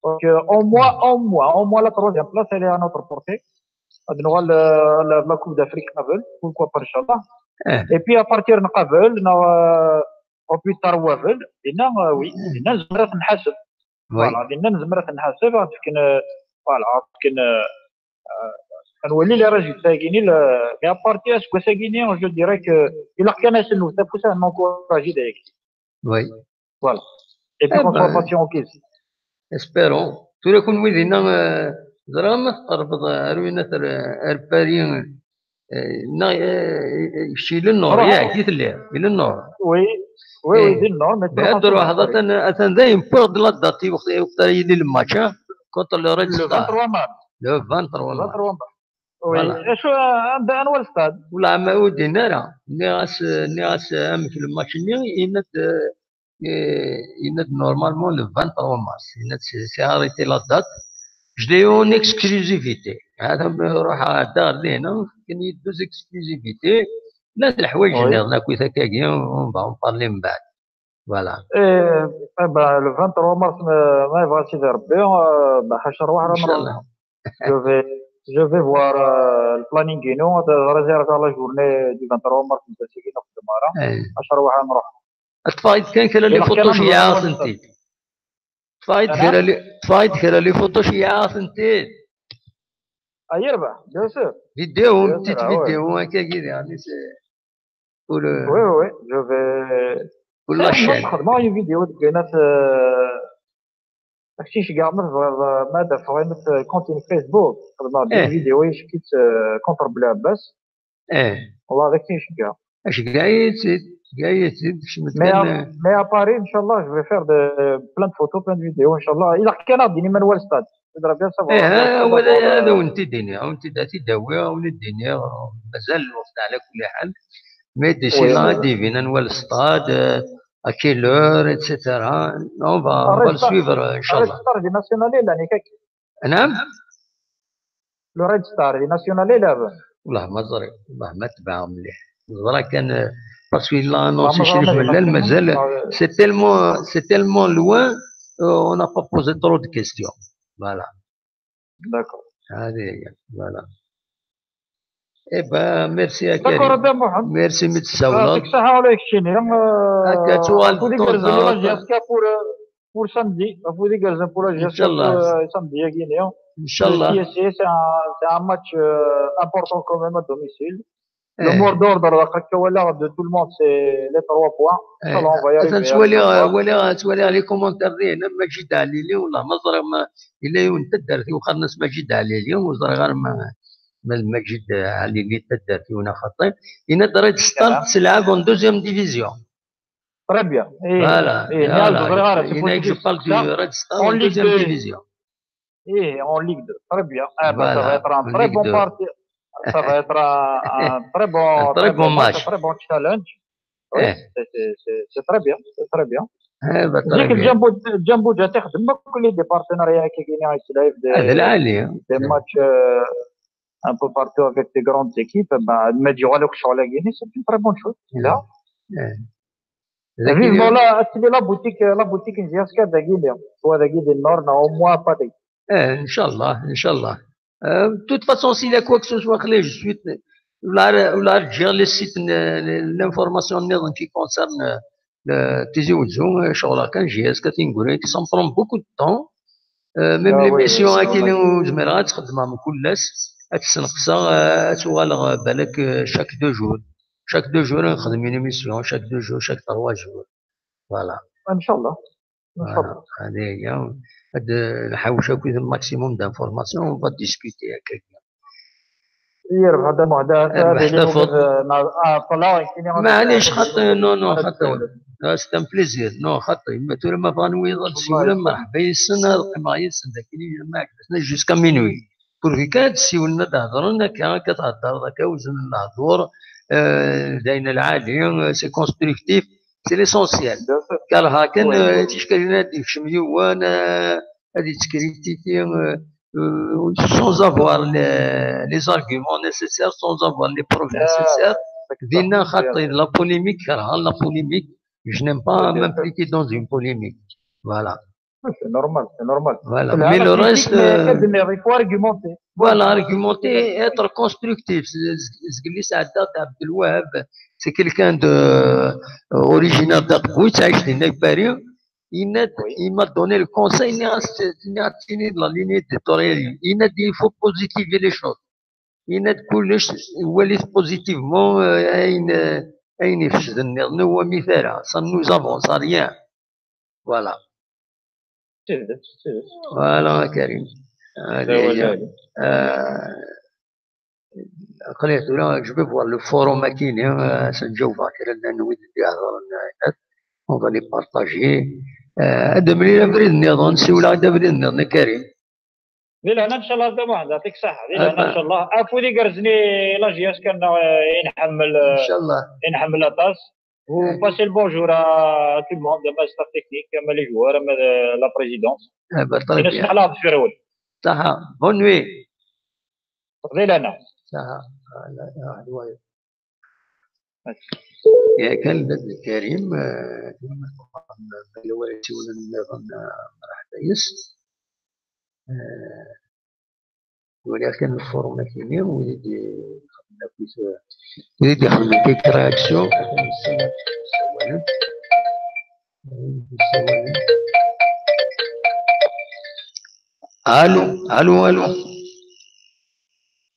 Donc, euh, au moins, au moins, au moins la troisième place, elle est à notre portée. غادي نوال la Coupe d'Afrique قبل, pourquoi pas, ان شاء الله. eh. Et puis à partir de قبل, on peut تروافل, دينا, euh, oui, دينا نزمر نحاسب. Oui. Voilà, دينا نزمر نحاسب, غتكن, voilà, غتكن, euh, غنولي les résultats كاينين, mais à partir اسكواساكيني, je dirais que الا كان اسنو تفوس نونكوراجي دايك. Oui. Voilà. Et puis Eh qu'on soit ben, patient, ok. Espérons. Tura kunwi dinna, eh, ẓriɣ ma tqerbeḍ ar winat ar, ar Paris, eh, neɣ, eh, kečč i le nord, Ruḥ. Yak, i telliḍ, i le nord. Oui, oui, oui, Eh, di le nord, mais ad truḥeḍ, atan, atan dayen wwiɣ-d la date i waqt, i waqt ara yili le match, hein, contre le Red Le Star. vingt-trois mars. Le vingt-trois Le mars. vingt-trois mars. Oui. Voilà. Acu, anda, anwa le stade? Wala ma ur d-yenni ara. Nniɣ-as, nniɣ-as amek le match-nni, yenna-d, eh, yenna-d normalement le vingt-trois mars. Yenna-d c'est, c'est arrêté la date. Je l'ai eu en exclusivité. هذا ما روح دار لينا كان يدوز exclusivité. لا الحوايج Oui. اللي هنا كويس هكاكي، on va en parler من بعد. Voilà. Eh, eh ben, le vingt-trois mars, ما, ما يبغى سيدي ربي, eh, ben, حاشا رواح راه إن شاء نروح. الله. Je vais, je vais voir, eh, le planning, you know, de réserver la journée du vingt-trois mars, نتا سيدي نروح دمارة. Eh. حاشا رواح نروح. Tfaid kan kra les Ilaq kan photos ad nẓer ceyɛeɣ anwa tent-id. le Tfaid Ana? Kra les, tfaid kra les photos ceyɛeɣ tent-id. Ah, yerbeḥ, bien sûr. Vidéo, Bien une petite sûr, ah ouais. Vidéo, un kagiri, hein, c'est pour le... Oui, oui, oui, je vais, Wala chaîne. Xedmeɣ une vidéo deg une, euh, Akk-iceggeɛ ma tebɣiḍ, euh, ma ad afeɣ une compte Facebook, xedmeɣ-d une vidéo icekk-itt, euh, contre Belɛebbas. Wallah d akk-iceggeɛ. Aceggeɛ-iyi-tt-id, aceggeɛ-iyi-tt-id. Mais à Paris, inchallah, je vais faire de plein de photos, plein de vidéos, inchallah. Ilaq kan ad d-tinim anwa lstad. Ad wen-t-id-iniɣ, ad wen-t-id-awiɣ, ad wen-t-id-iniɣ, mazal lweqt ɛla kulli ḥal. Mais d'ici là, ad d-ibin anwa lstad, euh, à quelle heure, et cetera. On va, on va le suivre, inchallah. Red Star di National i llan, yak akka? Naam? Le Red Star di National i llan? Wallah ma ẓriɣ, wallah ma tebɛeɣ mliḥ. Ẓriɣ kan, euh, parce qu'il l'a annoncé Crif Mellal, mazal, c'est tellement, c'est tellement loin, euh, on n'a pas posé trop de questions. Voilà. D'accord. Allez, voilà. Eh ben, merci à Karim. D'accord, Adam Mohamed. Merci, mi tsawleḍ. Yɛṭik ṣṣeḥḥa ula d keččini. Akka, tuɣal afud igerrzen pour, euh, pour samedi. Afud igerrzen pour la J S K pour, euh, samedi-agi-ni. Inchallah. Le T S C, c'est un, c'est un match, euh, important quand même à domicile. Le mot d'ordre, d'après ce que je vois de tout le monde, c'est les trois points. Inchallah, on va y arriver. Atan ttwaliɣ, ttwaliɣ, ttwaliɣ les commentaires dihin, Majid Alili, wallah ma ẓriɣ ma yella yiwen n taddart iwqaren-as Majid Alili, ur ẓriɣ ara ma, ma d Majid Alili taddart yiwen axaṭi. Yenna-d Red Star tettlɛab en deuxième division. Très bien. Voilà. Yenna-d je parle du Red Star en deuxième division. Eh, en Ligue deux. Très bien. Eh ben, ça va être un très bon parti. Ça va être un, un très bon, un très bon match, un très bon challenge. Oui, c'est, c'est, c'est, c'est très bien. C'est très bien. Zik Djambo, Djambo Djati xdem akk les partenariats avec les live des, des matchs, euh, un peu partout avec des grandes équipes. Ben, ma d-yuɣal akk ccɣel-agi-ni, c'est une très bonne chose. Là. Vivement la, la boutique, la boutique n J S K dagi-ni, soit dagi di Nord, neɣ au moins à Paris. Eh, inchallah, inchallah. Euh, de toute façon, s'il y a quoi que ce soit, je suis, la, la, j'ai le site, l'information qui concerne, euh, le Tizi Ouzou, euh, sur la J S K Tinguri, ça me prend beaucoup de temps. Euh, même l'émission, ad tt-xedmeɣ mkul ass, ad tt-sneqseɣ, euh, ad tuɣaleɣ, euh, balak, euh, chaque deux jours. Chaque deux jours, ad nexdem une émission, chaque deux jours, chaque trois jours. Voilà. Inchallah. Inchallah. Ad nḥawec akk un maximum d'informations, on va discuter. Yerbeḥ Dda Muḥend, yerbeḥ tafeḍ. Maɛlic, xaṭi, non, non, xaṭi. C'est un plaisir. Non, xaṭi. Ma tura ma bɣan wiyaḍ ad d-siwlen, merḥba yes-sen, ad qqimeɣ yes-sen dagi, ma ɛejben-asen, jusqu'à minuit. Pourvu kan ad d-siwlen, ad d-hedren, akka, akka theddreḍ, akka, weznen lehdur, euh, d ayen lɛali, euh, c'est constructif, c'est l'essentiel. Kerheɣ kan, euh, ticekkalin ad d-yekcem yiwen, euh, ad yettkritifi, euh, euh, sans avoir les, les arguments nécessaires, sans avoir les preuves nécessaires. Dinna xaṭi, la polémique, kerheɣ la polémique. Je n'aime pas m'impliquer dans une polémique. Voilà. C'est normal, c'est normal. Voilà. Mais le reste, euh, il faut argumenter. Voilà, argumenter, être constructif. Zgelli Saad Abdelwahab, c'est quelqu'un de, euh, originaire d'Aqbou, yettɛic di Paris. Il m'a donné le conseil, il m'a dit, la ligne éditoriale, il m'a dit, il faut positiver les choses. Yenna-d kullec, wali-t positivement, euh, ayen, euh, ayen ifecden nniḍen ur wamit ara. Ça ne nous avance à rien. Voilà. Voilà, Karim. Allez, euh, aql-i tura, je vais voir le forum akini, euh, ad sen-ǧawbeɣ kra n wid i d-iheḍren, euh, on va les partager. Euh, ad d-nemlil abrid nniḍen, siwleɣ-d abrid nniḍen, a Karim. Di lehna, ncallah, Dda Muḥend, yɛṭik ṣṣeḥḥa. Di lehna, ncallah. Afud igerrzen i la J S K-nneɣ, eh, i nḥemmel, eh, i nḥemmel aṭas. Vous passez le bonjour à tout le monde, ama le staff technique, ama les joueurs, ama la présidence. Très bien. Ṣṣeḥḥa. Bonne nuit. Di lehna. Ṣṣeḥḥa. Yakan, Dda Karim, eh, ma yella wara yessiwlen nniḍen, eh, mreḥba yes. Eh, waliɣ kan lfurmat-nni, wid i d-ixedmen akkit, eh, wid i d-ixedmen quelques réactions. Allô, allô, allô.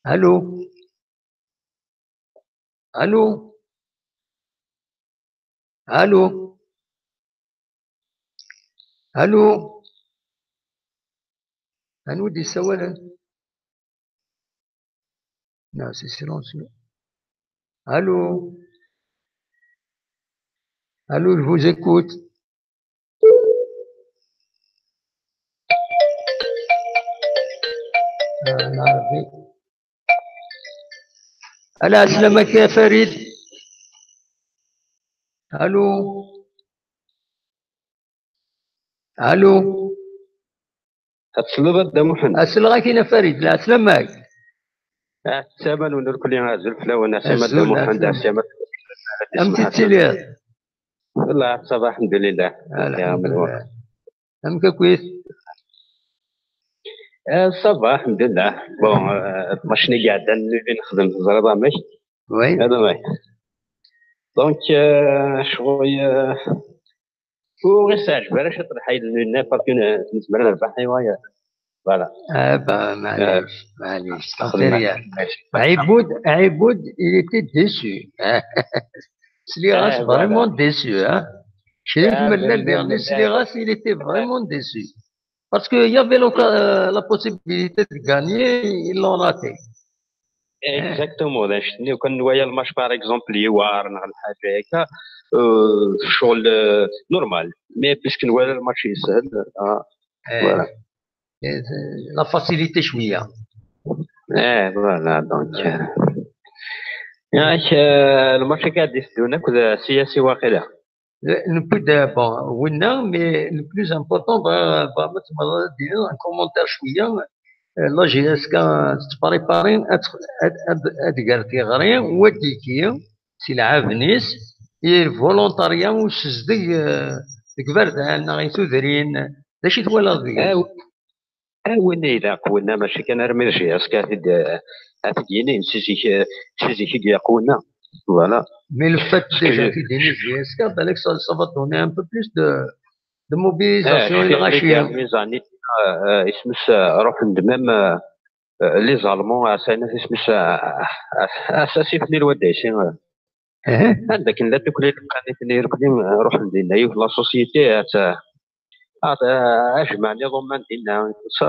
Allô. Allô. Allô. Allô? Anwa i d-yessawalen? Non, c'est silencieux. Allô? Allô, je vous écoute. Ah, non, oui. Allô, السلام عليكم يا فريد. Allô? Allô? Ad tesleḍ a Dda Muḥend. Asleɣ-ak-in a Farid, lɛeslama-k. Ɛeslama-nwen irkelli, azul fell-awen, ɛeslama a Dda Muḥend, ɛeslama. Amek i tettiliḍ? Wallah, ça va, alḥemdulillah. Alḥemdulillah. Amek akkit? Eh, ça va, alḥemdulillah. Bon, eh, lmacini i iɛeddan nnubi nexdem, teẓriḍ amek? Oui. Ala amek. Donc, eh, ccɣel, eh, ur ɣ-iseɛǧeb ara ciṭ lḥal n une partie n, nezmer ad nerbeḥ, aywa, voilà. Ah, bah, maɛlic, maɛlic. Ɛibud, Ɛibud, il était déçu. Sliɣ-as vraiment déçu, hein. Crif ma llan diɣen, sliɣ-as, il était vraiment déçu. Parce que il y avait la, la possibilité de gagner, ils l'ont raté. Exactement, d annect-nni, kan nwala lmatch, par exemple, yewɛer neɣ lḥaǧa akka, euh, ccɣel, euh, normal. Mais puisque nwala lmatch yeshel, ah, voilà. La facilité cwiya. Eh, voilà, donc, euh, yak, euh, lmatch akka ad d-iteddun akk d siyasi waqila. Newwi-d, bon, winna, mais le plus important, bɣiɣ, bɣiɣ ma tzemreḍ ad d-tiniḍ un commentaire cwiya, euh, la J S K tettprépari ad, ad, ad, ad gar tiɣri, wadiki, si lɛaben-is, i volontariat usezdeg, euh, deg iberdan neɣ i tudrin, d acu i twalaḍ deg-s? Ah, win ilaq, winna mačči kan armi d J S K ad t-id-, ad t-id-yini, si zik, si zik i ilaq winna. Voilà. Mais le fait déjà ad t-id-yini J S K, balak ça, ça va donner un peu plus de, de mobilisation i lɣaci. Les dernières années, euh, euh, isem-is, euh, ruḥen-d même, euh, euh, les Allemands, euh, s-, isem-is, euh, euh, euh, s-, asif-nni n wadda-isi, euh, anda akken la tukli lqanit-nni irkelli, euh, ruḥen dinna, yiwet la société, euh, ad, ad jemɛen iḍumman dinna, ça.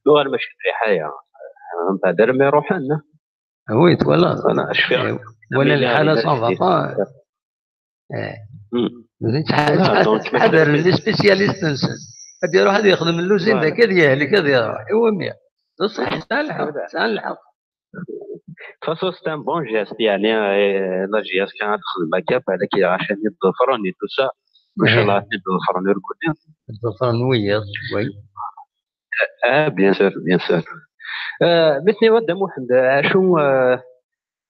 Nuɣal mačči mliḥ aya. Mbeɛd armi ruḥen. Oui, twalaḍ. Ana cfiɣ. Wala lḥala ça va pas. Ttḥadaren les spécialistes-nsen. Ad iruḥ ad yexdem lluzin daki, ad yehlek, ad iruḥ. Iwumi? D ṣṣeḥ, sɛan lḥeqq, sɛan lḥeqq. De toute façon, c'est un bon geste, yeɛni, eh, la J S K ad texdem akka, balak iɛac ad ten-id-ḍefren et tout ça. Macallah, ad ten-id-ḍefren irkelli. Ad ḍefren wiyaḍ, oui. Ah, bien sûr, bien sûr. Eh, mais tenez, Dda Muḥend, acu, eh,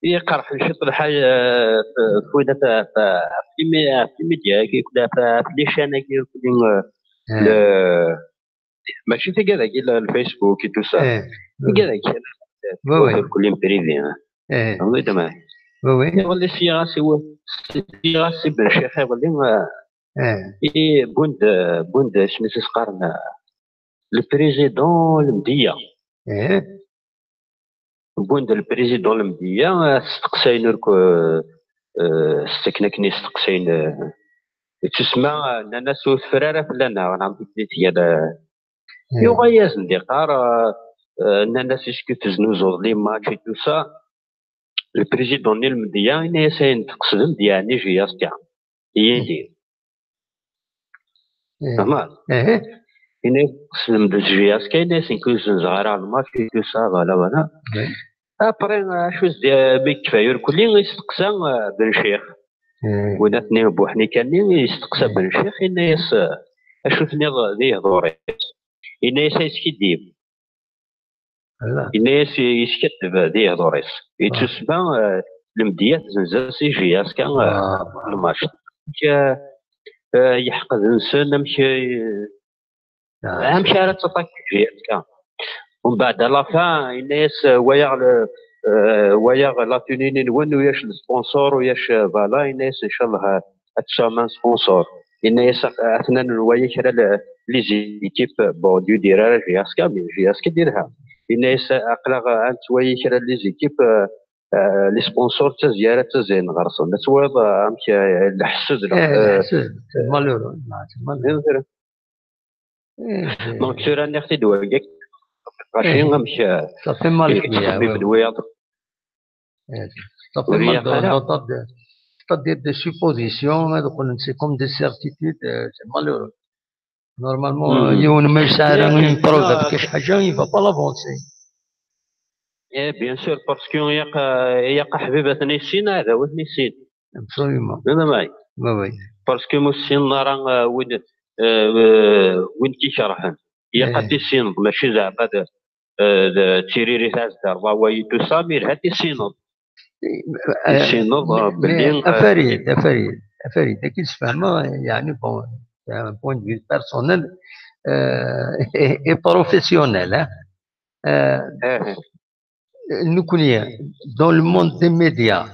i iqerḥen ciṭ lḥal, eh, f-, f-, f-, f-, ɣef les médias-agi, ɣef les chaînes-agi, eh, le, mačči tigad-agi, le, le Facebook et tout ça. Tigad-agi, oui, oui. Irkelli en privé, hein. Oui, oui. Iḍelli sliɣ-as i, sliɣ-as i Ben Ccix iḍelli, eh, i wwin-d, wwin-d, isem-is i s-qqaren, eh, le président Lemdeyya. Wwin-d le président Lemdeyya, eh, steqsayen ur k-, eh, s-, akken, akken i steqsayen, eh, yettusma, eh, nnan-as ur teffer ara fell-aneɣ, neɣ amek i tga, eh, yuɣal-asen-d iqqar, eh, eh, nnan-as est-ce que teznuzuḍ les matchs et tout ça. Le président-nni Lemdeyya, yenna-yas ayen tqesdem-d, yeɛni J S K. Yid-i. Fehmeḍ? Yenna-yas tqesdem-d J S K, yenna-yas nekk ur zzenzeɣ ara lmatch, et tout ça, voilà, voilà. Après, acu s-, mi yekfa irkelli, yesteqsa, eh, Ben Ccix. Win atni Buḥnika-nni, yesteqsa Ben Ccix, yenna-yas, eh, acu tenniḍ di ihdur-is? Yenna-yas a yeskiddib. Yenna-yas yeskaddeb di ihdur-is. Yettusma, eh, Lemdeyya tezzenz-as i J S K, eh, lmatch. Amek, eh, eh, yeḥqed-nsen, amek, eh, amek ara taṭaki J S K? Umbeɛd, à la fin, yenna-yas, eh, wayeɣ le, eh, wayeɣ la tenue-nni-nwen, uyac le sponsor, uyac, eh, voilà, yenna-yas, ncallah, eh, ad tesɛum un sponsor. Yenna-yas, eh, atnan nwaya kra le, les équipes, bon, ur d-yudir ara J S K, mais J S K d-yelha. Yenna-yas, eh, aql-aɣ, eh, ad nettwali kra les équipes, eh, eh, les sponsors, ttazzin ara, ttazzin ɣer-sen. Ad twaliḍ, eh, amek, eh, lḥesd, eh, lḥesd, c'est malheureux, c'est malheureux. Donc, tura, nniɣ-t-id wagi. Mačči amek, euh, ça fait mal, oui, oui. C'est-à-dire des suppositions, hein, donc c'est comme des certitudes, euh, c'est malheureux. Normalement, yiwen ma yesɛa ara une preuve ɣef kra ḥaǧa, il va pas l'avancer. Eh, bien sûr, parce que ilaq, ilaq aḥbib ad ten-issin, aɛdaw ad ten-issin. Absolument. Oui, oui. Parce que ur ssinen ara, euh, win, euh, euh, win k-ikerhen. Ilaq ad t-tissineḍ, mačči zeɛma d, euh, d tiririt ad d-terreḍ awal et tout ça, mais ilaq ad t-tissineḍ. Tissineḍ, euh, belli, euh, Afarid, Afarid, Afarid, akken sfehmeɣ, yeɛni, bon, c'est un point de vue personnel, euh, et, et professionnel, hein. Euh, nekkni, dans le monde des médias,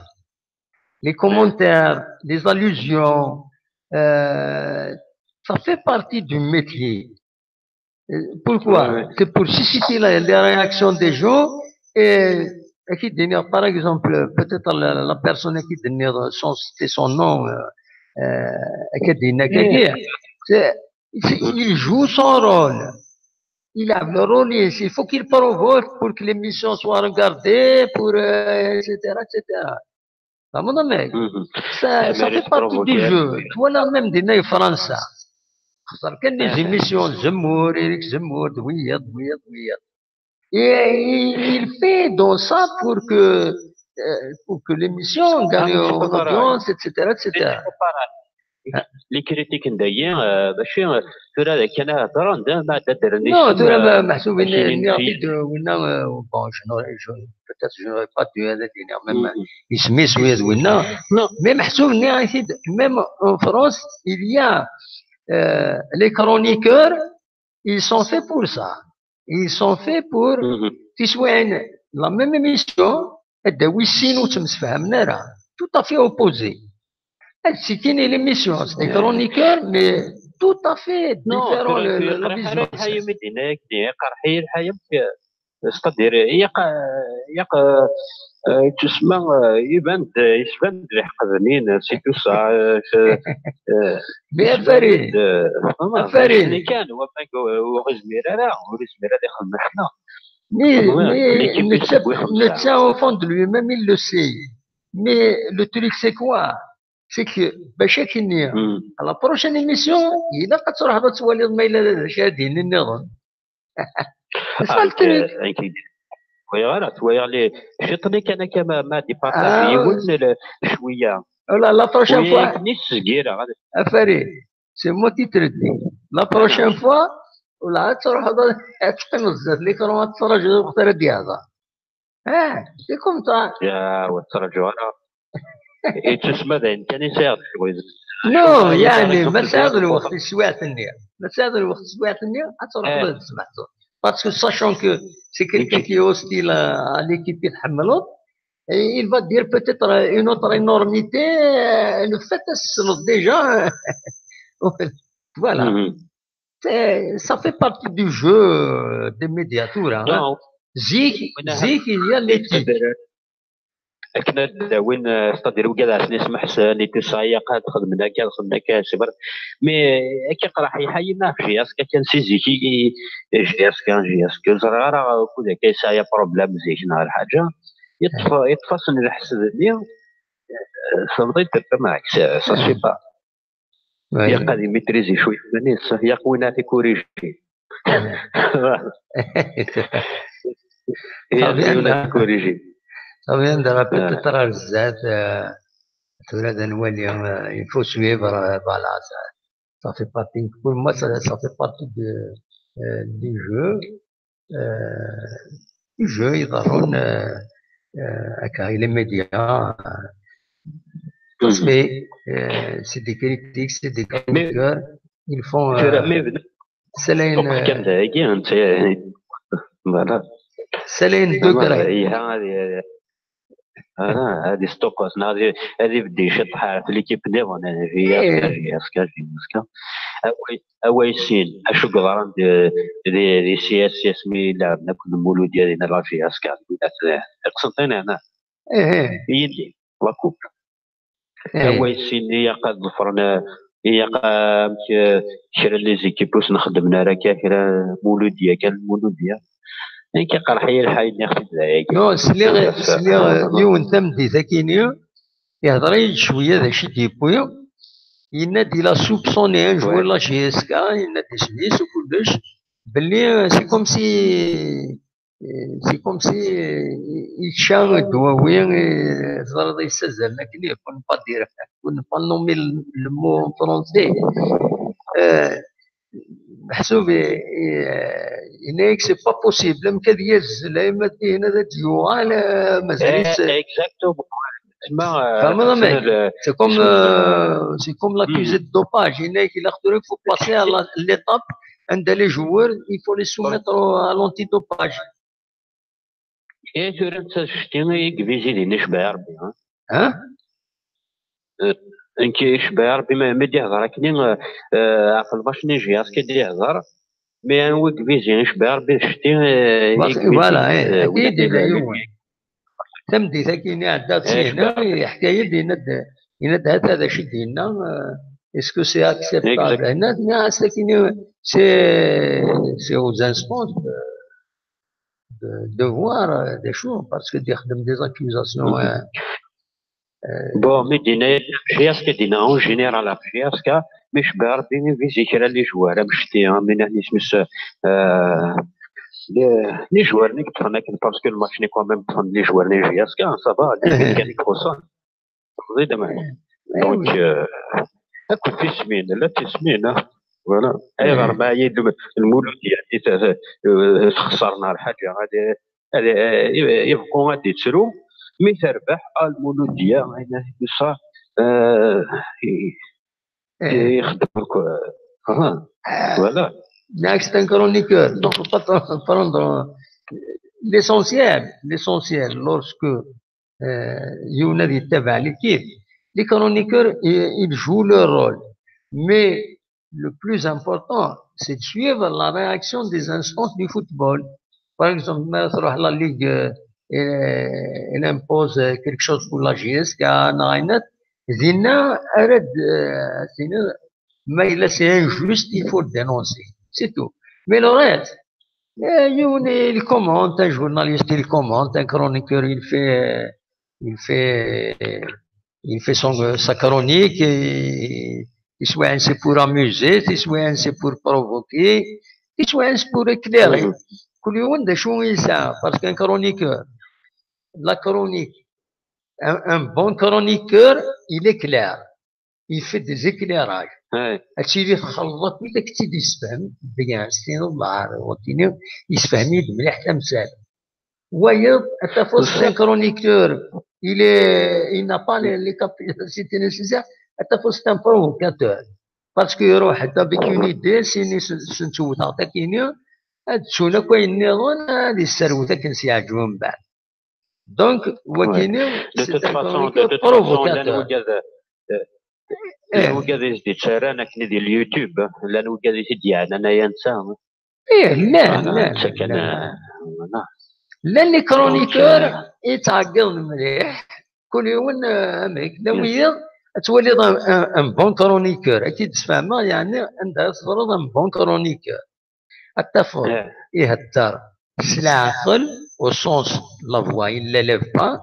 les commentaires, les allusions, euh, ça fait partie du métier. Euh, pourquoi ? C'est pour susciter la, les réactions des gens et, et qui donne, par exemple, peut-être la, la personne qui donne sans citer son nom, euh, euh, qui donne, c'est, c'est, il joue son rôle. Il a le rôle, il faut qu'il provoque pour que l'émission soit regardée, pour, euh, et cetera, et cetera. Tfehmeḍ amek? Ça, ça fait partie du jeu. Twalaḍ même dinna di Fransa. Xeṣṣer kan les émissions Zemmour, Eric Zemmour, d wiyaḍ, d wiyaḍ, d wiyaḍ. Et il, il fait dans ça pour que, euh, pour que l'émission gagne en audience, et cetera, et cetera. Les critiques n dagi, euh, mačči, euh, tura d akken ara hedren, da, ma d-, ddren. Non, isem, tura, euh, ma, meḥsub, mačči nniɣ-t-id, euh, winna, euh, bon, je n'aurais, je, peut-être je n'aurais pas dû ad d-iniɣ même isem-is wiyaḍ winna. Non. Mais meḥsub, nniɣ-t-id, même en France, il y a, euh, les chroniqueurs, ils sont faits pour ça. Ils sont faits pour tiswiɛin, la même émission, ad d-tawi sin ur ttemsefhamen ara. Tout à fait opposé. Ad ttini l'émission, c'est des chroniqueurs, mais tout à fait différent le, le, la vision. C'est-à-dire, ilaq, ilaq, euh, euh, yettusma, euh, iban-d, yesban-d leḥqed-nni, c'est tout ça, euh, euh, mais Afarid, euh, Afarid. Kan, wa, ur yezmir ara, ur yezmir ad ixdem aḥna. Mais, mais netta, netta, au fond de lui-même, il le sait. Mais le truc, c'est quoi? C'est que, bac ad k-iniɣ, à la prochaine émission, ilaq ad truḥeḍ ad twaliḍ ma yella d acu ara d-yini nniḍen. C'est ça le truc. Bɣiɣ ara, twalaḍ, ciṭ-nni kan akka ma, ma départage yiwen, cwiya. Oh là, la prochaine fois. Afarid, c'est moi qui te le dis. La prochaine fois, wala ad truḥeḍ ad teqqimeḍ zdat l'écran, ad tettṛaǧuḍ lweqt ara d-yehḍer. Ah, c'est comme ça. Ya, ur ttṛaǧu ara. Yettusma d ayen kan i sɛiɣ d cwiya. Non, yeɛni, ma tesɛiḍ lweqt i teswiɛt-nni, ma tesɛiḍ lweqt i teswiɛt-nni, ad truḥeḍ ad tesmeḥseḍ. Parce que sachant que c'est quelqu'un qui est hostile à, à l'équipe i tḥemmleḍ, et il va dire peut-être une autre énormité, euh, le fait est, déjà. Voilà. C'est, ça fait partie du jeu, euh, des médias, tura, hein. Zik, zik, il y a l'éthique. Akken ad d-awin, euh, c'est-à-dire, wigad ɛsen isem ḥsen, et tout ça, ilaq ad xedmen akka, ad xedmen akka, c'est vrai. Mais, euh, akka qraḥ iḥayem ɣef J S K kan si zik i, i, J S K, J S K, ur ẓriɣ ara wukud akka yesɛa problème zik neɣ lḥaǧa. Yeṭṭef, yeṭṭef-asen lḥesd-nni, euh, tebḍi-d, ça, ça se fait pas. Ilaq ad imaîtriser cwiya iman-is, ilaq win ad t-ikuriji. Ilaq win ad t-ikuriji. Ça viendra peut-être ar zdat, euh, tura ad nwali, euh, il faut suivre, euh, voilà, ça, ça fait partie, pour moi, ça, ça fait partie de, euh, du jeu. Euh, du jeu, iḍerrun, euh, euh, akka, les médias, euh, parce que, euh, c'est des critiques, c'est des chroniqueurs, ils font, euh, c'est là une, euh, voilà. C'est là une degré. Ara, ad istuqus, neɣ ad i-, ad ibeddi ciṭṭaḥ ɣef l'équipe nniḍen, J S K, J S K, J S K. Away, away sin, acu yeḍran di, di, di C S S mi lɛebna akked Muludya dinna la J S K, iqsenṭin, neɣ? Yelli, la coupe. Away sin, ilaq ad ḍefren, eh, Ilaq, amek, eh, kra n les équipes ur sen-xeddmen ara akka, kra Muludya, kan Muludya. Nekk iqerḥ-iyi lḥal, nniɣ-t-id d ayagi. Non, sliɣ, sliɣ yiwen tameddit akini, ihḍer-iyi-d cwiya d acu i d-yewwi. Yenna-d, il a soupçonné un joueur de la J S K, yenna-d isem-is u kullec, belli, euh, c'est comme si, euh, c'est comme si, euh, yečča ddwawi, euh, teẓriḍ, yessazzalen akken, pour ne pas dire, pour ne pas nommer le, le mot en français. Euh, meḥsub i, i, yenna-yak c'est pas possible, amek ad yazzel, ayen ma d-, yenna ad d-yuɣal, euh, mazal-it. Eh, exactement. Tfehmeḍ amek? C'est comme, euh, c'est comme l'accusé de dopage. Yenna-yak, il a retenu, il faut passer à la, l'étape, anda les joueurs, il faut les soumettre au, à l'antidopage. Eh, tura netta s ccti i yebizin dinna, icbeɛ Rebbi, ha? Ha? Eh, nekk icbeɛ Rebbi, ma, mi d-ihḍer akken, eh, eh, ɣef lmac-nni J S K i d-ihḍer, mais anwa i yebizin, icbeɛ Rebbi d ccti, eh, i yebizin, voilà, eh, eh, akka i d-yenna yiwen. Tameddit-agi-nni iɛedda syin, yeḥka-yi-d, yenna-d, yenna-d, hata d acu i d-yenna, euh, est-ce que c'est acceptable? Exact. Yenna-d, nniɣ-as akini, c'est, c'est aux instances de, de, de voir, euh, des choses, parce que d-ixdem des accusations, euh, euh, bon, mi d-yenna J S K, d-yenna en général ɣef J S K, mi cbeɛ Rebbi, mi vizi kra n les joueurs, am ccti, am, mi nehni isem-is, euh, les, les joueurs-nni i yeṭṭfen akken, parce que le match-nni quand même ṭṭfen les joueurs-nni J S K, ça va, les mécaniques ixuṣṣen. Teẓẓid aman. Donc, euh, akked tismin, la tismin, ah. Voilà. Ayɣer ma yella Lmulud, yeɛni, t-, t-, euh, texṣer neɣ lḥaǧa, ad, ad, ad yebqu ad yettru. Mi terbeḥ, ah, Lmuludya, ayen i yeṣṣa, euh, i, i ixeddem akk, euh, ah, voilà. Neɣ c'est un chroniqueur. Donc, faut pas trop prendre l'essentiel, l'essentiel, lorsque euh, yiwen ad yettabaɛ l'équipe. Les chroniqueurs, ils, ils jouent leur rôle. Mais le plus important, c'est de suivre la réaction des instances du football. Par exemple, ma tṛuḥ la Ligue, euh, elle, elle impose quelque chose pour la J S K, neɣ ayen, dinna ara d, euh, tiniḍ, ma yella c'est injuste, il faut le dénoncer. C'est tout. Mais le reste, euh, yiwen il commente, un journaliste il commente, un chroniqueur il fait, il fait, il fait son, euh, sa chronique, et, et soit c'est pour amuser, soit c'est pour provoquer, et soit c'est pour éclairer. Mhm. Kul yiwen d acu i yesɛa, parce qu'un chroniqueur, la chronique, un, un bon chroniqueur, il éclaire. Il fait des éclairages. Ad tili txelḍeḍ akk wid ak-tt-id-yessefhem, bien, s tin n lɛar, wakini, yessefhem-iyi-d mliḥ tamsalt. Wayeḍ, ad tafeḍ c'est un chroniqueur, il est, il n'a pas les, les capacités nécessaires, ad tafeḍ c'est un provocateur. Parce que iruḥ-d avec une idée, sini s-, s-, n tewteɣ takini, ad ttun akk ayen nniḍen, ad yesserwet akken s-yeɛǧeb mbeɛd. Donc, wakini, de toute façon, de toute façon, llan wigad, euh, llan wigad i s-d-yettarran akken di YouTube, llan wigad i t-id-yeɛnan aya netta. Ih, llan, llan, llan. Llan les chroniqueurs i ttɛeggiḍen mliḥ, kul yiwen, euh, amek, la wiyiḍ, ad twaliḍ un, un, un bon chroniqueur, ad k-id-sfehmeɣ, yeɛni, anda ara teẓreḍ un bon chroniqueur. Ad tafeḍ ihedder s leɛqel, au sens la voix, il n'élève pas,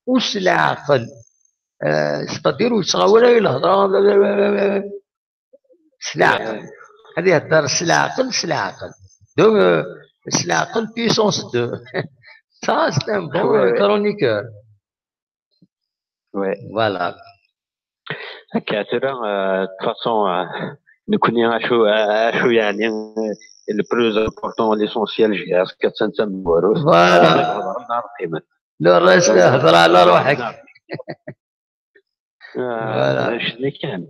u s leɛqel, euh, c'est-à-dire ur yettɣawal ara i lehḍra, s leɛqel. Ad ihedder s leɛqel, s leɛqel. Donc, euh, s leɛqel puissance deux. Ça, c'est un bon, euh, chroniqueur. Ouais. Voilà. Akka, tura, euh, de toute façon, euh, nekkni acu, acu yeɛni, euh, le plus important, l'essentiel, J S K, d tamezwarut. Voilà. Le reste, hḍer ɛla ruḥek. Voilà. Acu kan.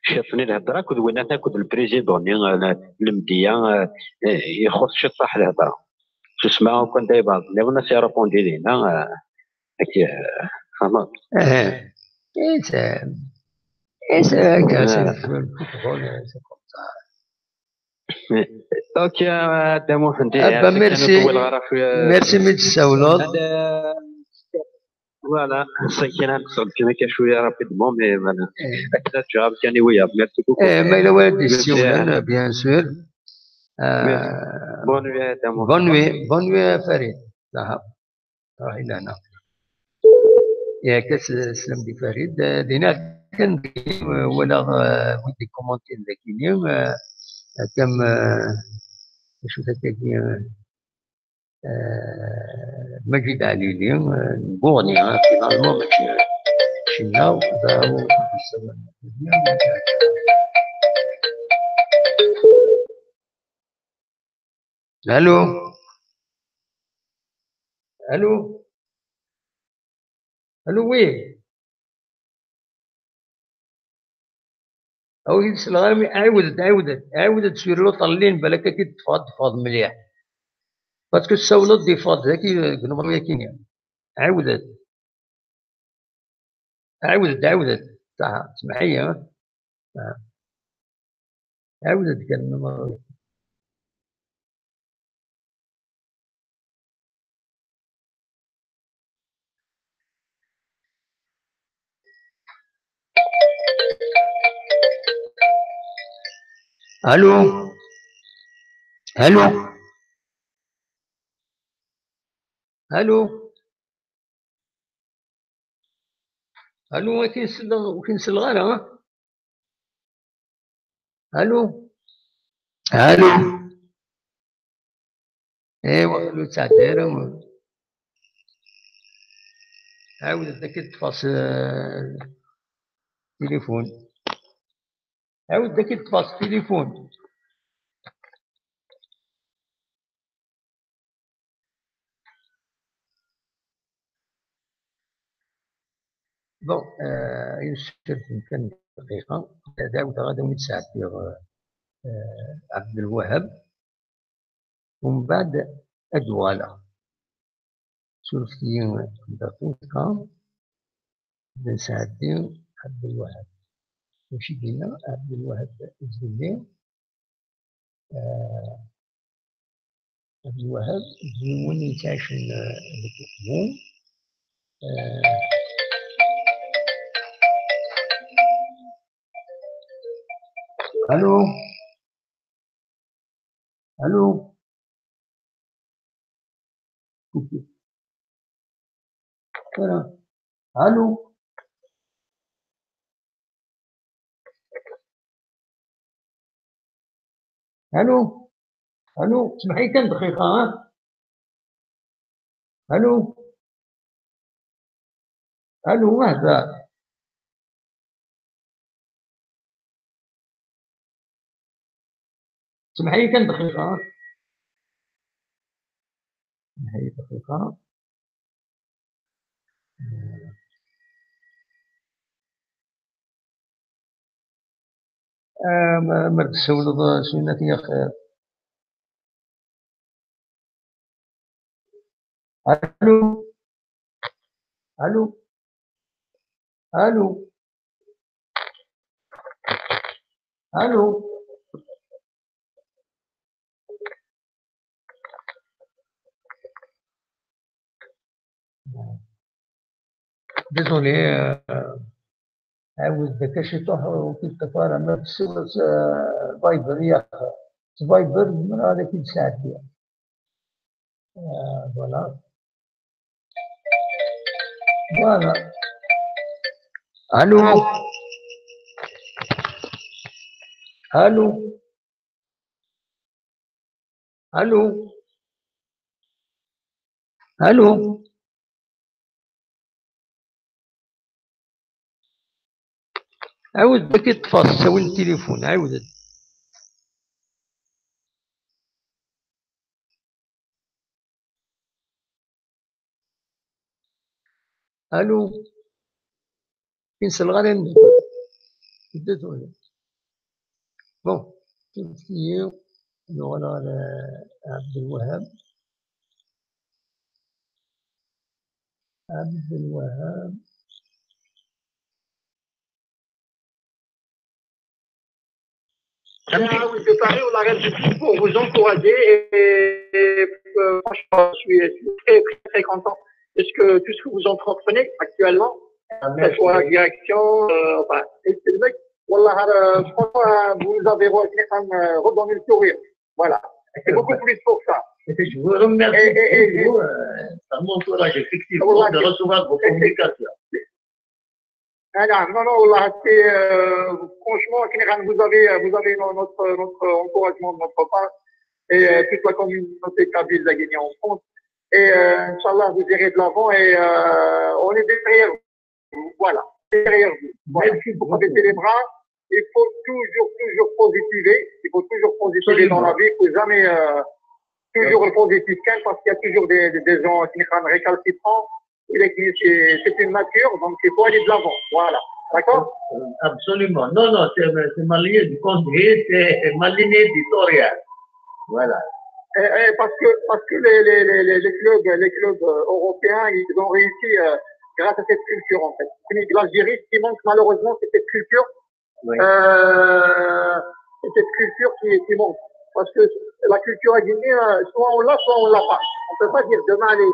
Cafni lhedra akked winat akked le président-nni, euh, le, lemdiya, euh, euh, ixuṣ ciṭṭaḥ lhedra. Susma akk anda yebɛeḍ nniḍen ad s-iṛupundi dinna, euh, akka, euh, tfehmeḍ? Eh, eh, c'est, eh, c'est, c'est le football, c'est comme ça. Ok, a Dda Muḥend, merci. Merci mi d-tessawleḍ. Voilà, c'est que là, nous sommes bien cachés rapidement, mais voilà. Eh. Avec la job, كان وياه. Merci beaucoup. Eh, mais il y a des merci, questions, hein, bien sûr. Euh, merci. Bonne nuit, Adam. Bonne nuit, bonne nuit, Farid. صح. راهي لهنا. ياك س-، سلام دي فريد. آه، دينا كان، آه، ولا، آه، ودي كومونتي ذاكيني، آه، كم، آه، شو ذاكيني، آه، آه، مجيد علي لي، آه، بورني، آه، فينالمون ماشي، ماشي ناو، داو. الو. الو. الو، وي. او يسلغ عاودت، عاودت، عاودت سير لو طلين، بالك كي تفاض، تفاض مليح. باسكو الساولة دي فاض ذاكي، كنمر ياكيني. عاودت. عاودت، عاودت. صح، اسمحي، ها؟ صح. عاودت كان. الو. الو. الو. الو، وكاين سل-، وكاين سلغارة، ها؟ الو. الو. ايوا، الو تاع الدايرة. عاود داك يطفى التليفون. عاود داك يطفى التليفون. بون، آه، يوسف، كان دقيقة. هذا وتا غادي نتساعد فيه، آه، عبد الوهاب. ومن بعد أدوالة. سولفتي دقيقة. بن سعدي عبد الوهاب. ماشي دينا عبد الوهاب الزبيدي. آه، عبد الوهاب الزبيدي وين يتعاش ال-، الحكم. آه. ألو. ألو. ألو. ألو. ألو. اسمحي كان دقيقة، ها؟ ألو. ألو، وهبة. سمحي كان دقيقة. سمحي دقيقة. آه، ما، ما تسولد شي ناس يا خير. ألو. ألو. ألو. ألو. ديزولي، آه، عاود داك شي طوح وكيف كفارة ما تسوى، آه، فايبر يا أخي. فايبر من هذا كي تساعد فيها. آه، فوالا. فوالا. ألو. ألو. ألو. ألو. عاود داك يطفى ساوي التليفون، عاود. ألو. كاين سلغة لين بدات ولا؟ بون، كنتي نقول على عبد الوهاب. عبد الوهاب. Merci. Ah oui, c'est pareil, on arrête juste pour vous encourager et, et, euh, franchement, je suis, je suis très, très, très content. est-ce que tout ce que vous entreprenez actuellement, que ce soit la direction, euh, enfin, et c'est le mec, والله, euh, franchement, euh, vous nous avez re-, euh, redonné le sourire. Voilà. C'est beaucoup plus pour ça. Je vous remercie beaucoup. Euh, ça m'encourage effectivement de recevoir vos communications. Ah non, non, non, والله, c'est, euh, franchement, vous avez, vous avez notre, notre encouragement de notre part et euh, toute la communauté kabyle de la Guinée en France. Et euh, Inch'Allah, vous irez de l'avant et euh, on est derrière vous. Voilà, derrière vous. Voilà. Il faut pas baisser les bras. Il faut toujours, toujours positiver. Il faut toujours positiver dans la vie. Il faut jamais euh, toujours le positif, parce qu'il y a toujours des, des, des gens qui sont récalcitrants. C'est une nature, donc il faut aller de l'avant. Voilà. D'accord ? Absolument. Non, non, c'est ma ligne de conduite, c'est ma ligne éditoriale. Voilà. Et, et parce que, parce que les, les, les, les clubs, les clubs européens, ils ont réussi euh, grâce à cette culture, en fait. L'Algérie, ce qui manque malheureusement, c'est cette culture. Oui. Euh, c'est cette culture qui, qui manque. Parce que la culture guinéenne, soit on l'a, soit on l'a pas. On peut pas dire demain, allez.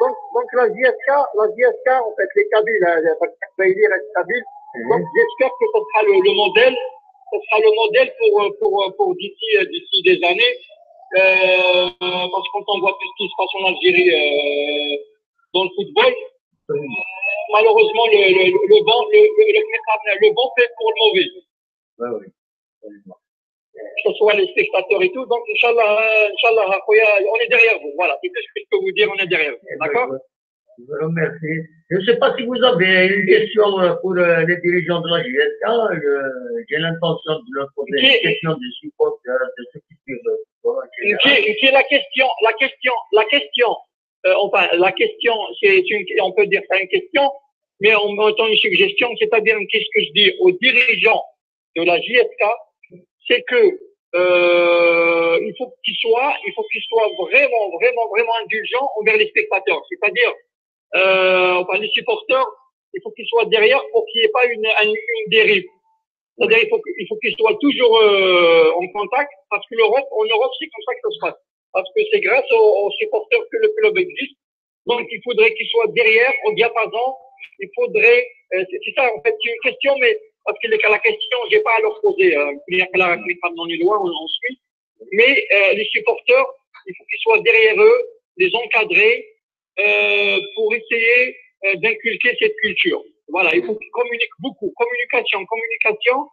Donc, donc la J S K, la J S K, en fait, les Kabyles, hein, les Kabyles, les Kabyles. Donc, j'espère que ce sera le, le modèle, ce sera le modèle pour, pour, pour d'ici, d'ici des années. Euh, parce que quand on voit tout ce qui se passe en Algérie, euh, dans le football, malheureusement, le, le, le, bon, le, le, le, bon fait pour le mauvais. Oui, oui. Que ce soit les spectateurs et tout. Donc, Inch'Allah, Inch'Allah, on est derrière vous. Voilà, c'est tout ce que je peux vous dire, on est derrière vous. D'accord ? Je vous remercie. Je ne sais pas si vous avez une question euh, pour euh, les dirigeants de la J S K. J'ai l'intention de leur poser une question de support de, de ce qui suivent. Qui est la question, la question, la question, euh, enfin, la question, c'est une, on peut dire c'est une question, mais en même temps une suggestion, c'est-à-dire qu'est-ce que je dis aux dirigeants de la J S K, c'est que euh, il faut qu'ils soient, il faut qu'ils soient vraiment, vraiment, vraiment indulgents envers les spectateurs, c'est-à-dire euh, enfin les supporters, il faut qu'ils soient derrière pour qu'il n'y ait pas une, une, une dérive. C'est-à-dire il faut, il faut qu'ils soient toujours euh, en contact, parce que l'Europe, en Europe, c'est comme ça que ça se passe. Parce que c'est grâce aux, aux supporters que le club existe. Donc, il faudrait qu'ils soient derrière, au diapason. Il faudrait, euh, c'est ça en fait, c'est une question, mais parce que la question, j'ai pas à leur poser. Euh, il y a que la on suit. Mais euh, les supporters, il faut qu'ils soient derrière eux, les encadrer, euh, pour essayer euh, d'inculquer cette culture. Voilà, il faut qu'ils communiquent beaucoup. Communication, communication.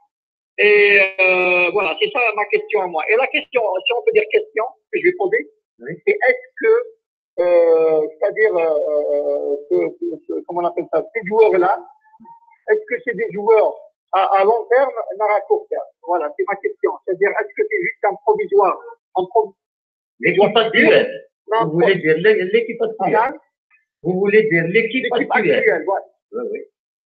Et euh, voilà, c'est ça ma question à moi. Et la question, si on peut dire question, que je vais poser, c'est est-ce que, euh, c'est-à-dire, euh, que, que, comment on appelle ça, ces joueurs-là, est-ce que c'est des joueurs à, à long terme, non à court terme ? Voilà, c'est ma question. C'est-à-dire, est-ce que c'est juste un provisoire, un pro... L'équipe actuelle. Vous voulez dire l'équipe actuelle. Vous voulez dire l'équipe actuelle. L'équipe actuelle, voilà. Oui, oui.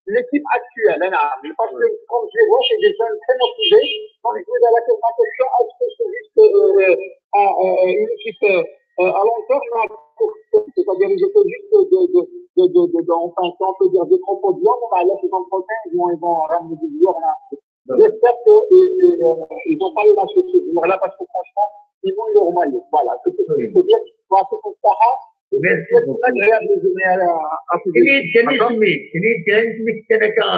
L'équipe actuelle, hein, parce que comme je les vois, c'est des jeunes très motivés. Donc, je vais à la question, est-ce que c'est juste euh, euh, une équipe euh, à long terme, c'est-à-dire ils étaient juste de, de, de, de, de, de, enfin, si on peut dire des trois podiums, bah, là, c'est en prochain, ils vont, ils vont ramener des joueurs. J'espère qu'ils n'ont pas eu la chance de joueurs-là parce que franchement, ils vont leur maillot. Voilà, c'est ce que je peux dire. Parce que ça, Merci beaucoup. كاين كاين سميت كاين كاين سميت كان كان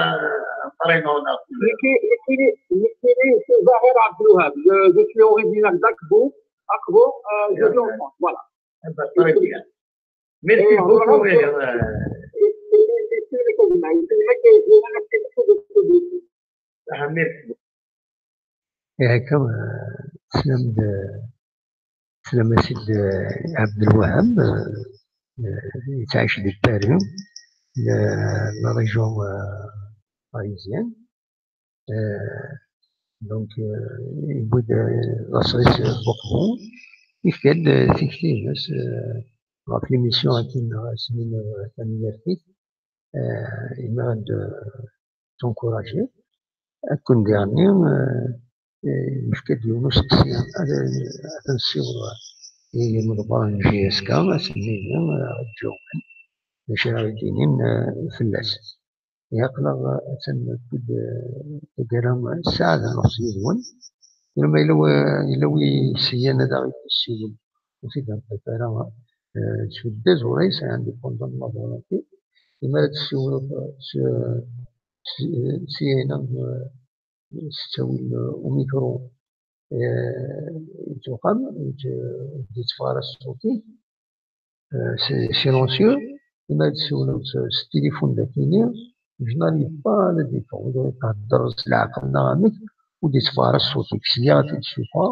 قرينا هنا كاين كاين سي زهير عبد الوهاب. Je suis originaire d'Akbo. Akbo, je vis en France. Voilà. Très bien. Merci beaucoup. Merci beaucoup. Ihi akka, teslam-d, teslam a Sidi Ɛebdelwahab, yettɛic di Paris, la région parisienne. Donc, yewwi-d laṣel-is n Uqbu, yefka-d tikti-ines ɣef l'émission-agi-nneɣ ass-nni, tanemmirt-ik. Imi ad d-tencourager, ad ken-diɣenni yefka-d yiwen useqsi ad t-nessiweḍ i yimeḍebber n J S K, ass-nni ad ǧǧuɣen d acu ara d-inin fell-as. Aql-aɣ attan akked taggara ssaɛa d nnus yid-wen. Tura ma yella wi yesyan ad aɣ-yessiwel, ur t-id-nṭif ara. Euh, tu es désolé, c'est indépendant de ma volonté. Imi ara d-tessiwleḍ s, s, s, s ttawil, euh, au micro, euh, yettwaqam, ur d-yetteffeɣ ara ṣṣut-ik, euh, c'est silencieux. Imi ara d-tessiwleḍ s, s téléphone d akini, général, il n'y a pas de différence. Thedder s leɛqel neɣ amek, ur d-yetteffeɣ ara ṣṣut-ik. Sya ad t-id-ssufɣeɣ,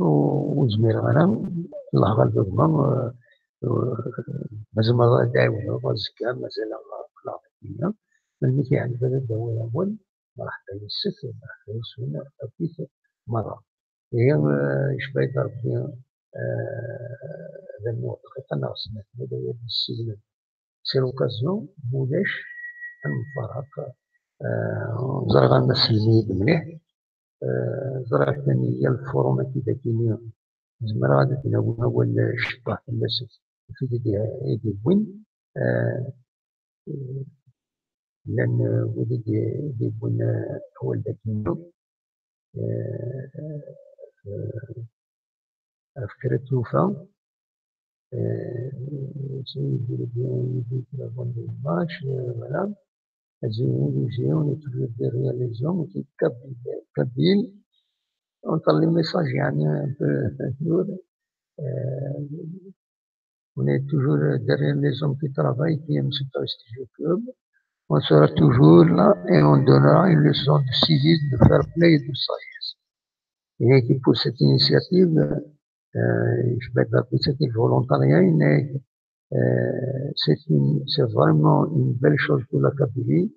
ur, ur zmireɣ ara, Allah ɣaleb a gma, euh, euh, ma tzemreḍ ad d-ɛiwneḍ azekka, mazal aql-aɣ deg-nni. Melmi k-iɛǧeb ad d-tawiḍ awal, merḥba yes-k, merḥba yes-wen, akkit merra. Ihi, euh, icebba-yi-d Rebbi, euh, ad am-iweffiq neɣ snat, ma d awal yessiwlen. C'est l'occasion, ma ulac, ad nemfaraq. Euh, ẓriɣ arma tessnem-iyi-d mliḥ. Euh, ẓriɣ kan yal forum-agi dagini, zemreɣ ad d-nawi awal, euh, cebbeḥ fell-as, f tid i d-, i d-yewwin. Euh, llan, euh, wid i d-, i d-yewwin, euh, awal dagini. Euh, euh, ɣef kra n tlufa. Euh, c'est une bonne image, euh, voilà. J'ai, j'ai, on est toujours derrière les hommes, c'est kabyle, kabyle. Entre les messages, il y en a un peu, euh, on est toujours derrière les hommes qui travaillent, qui aiment ce prestige club. On sera toujours là et on donnera une leçon de civisme, de fair play et de sagesse. Et qui pour cette initiative, euh, je vais dire que c'est le volontariat, mais, euh, c'est une, c'est vraiment une belle chose pour la Kabylie.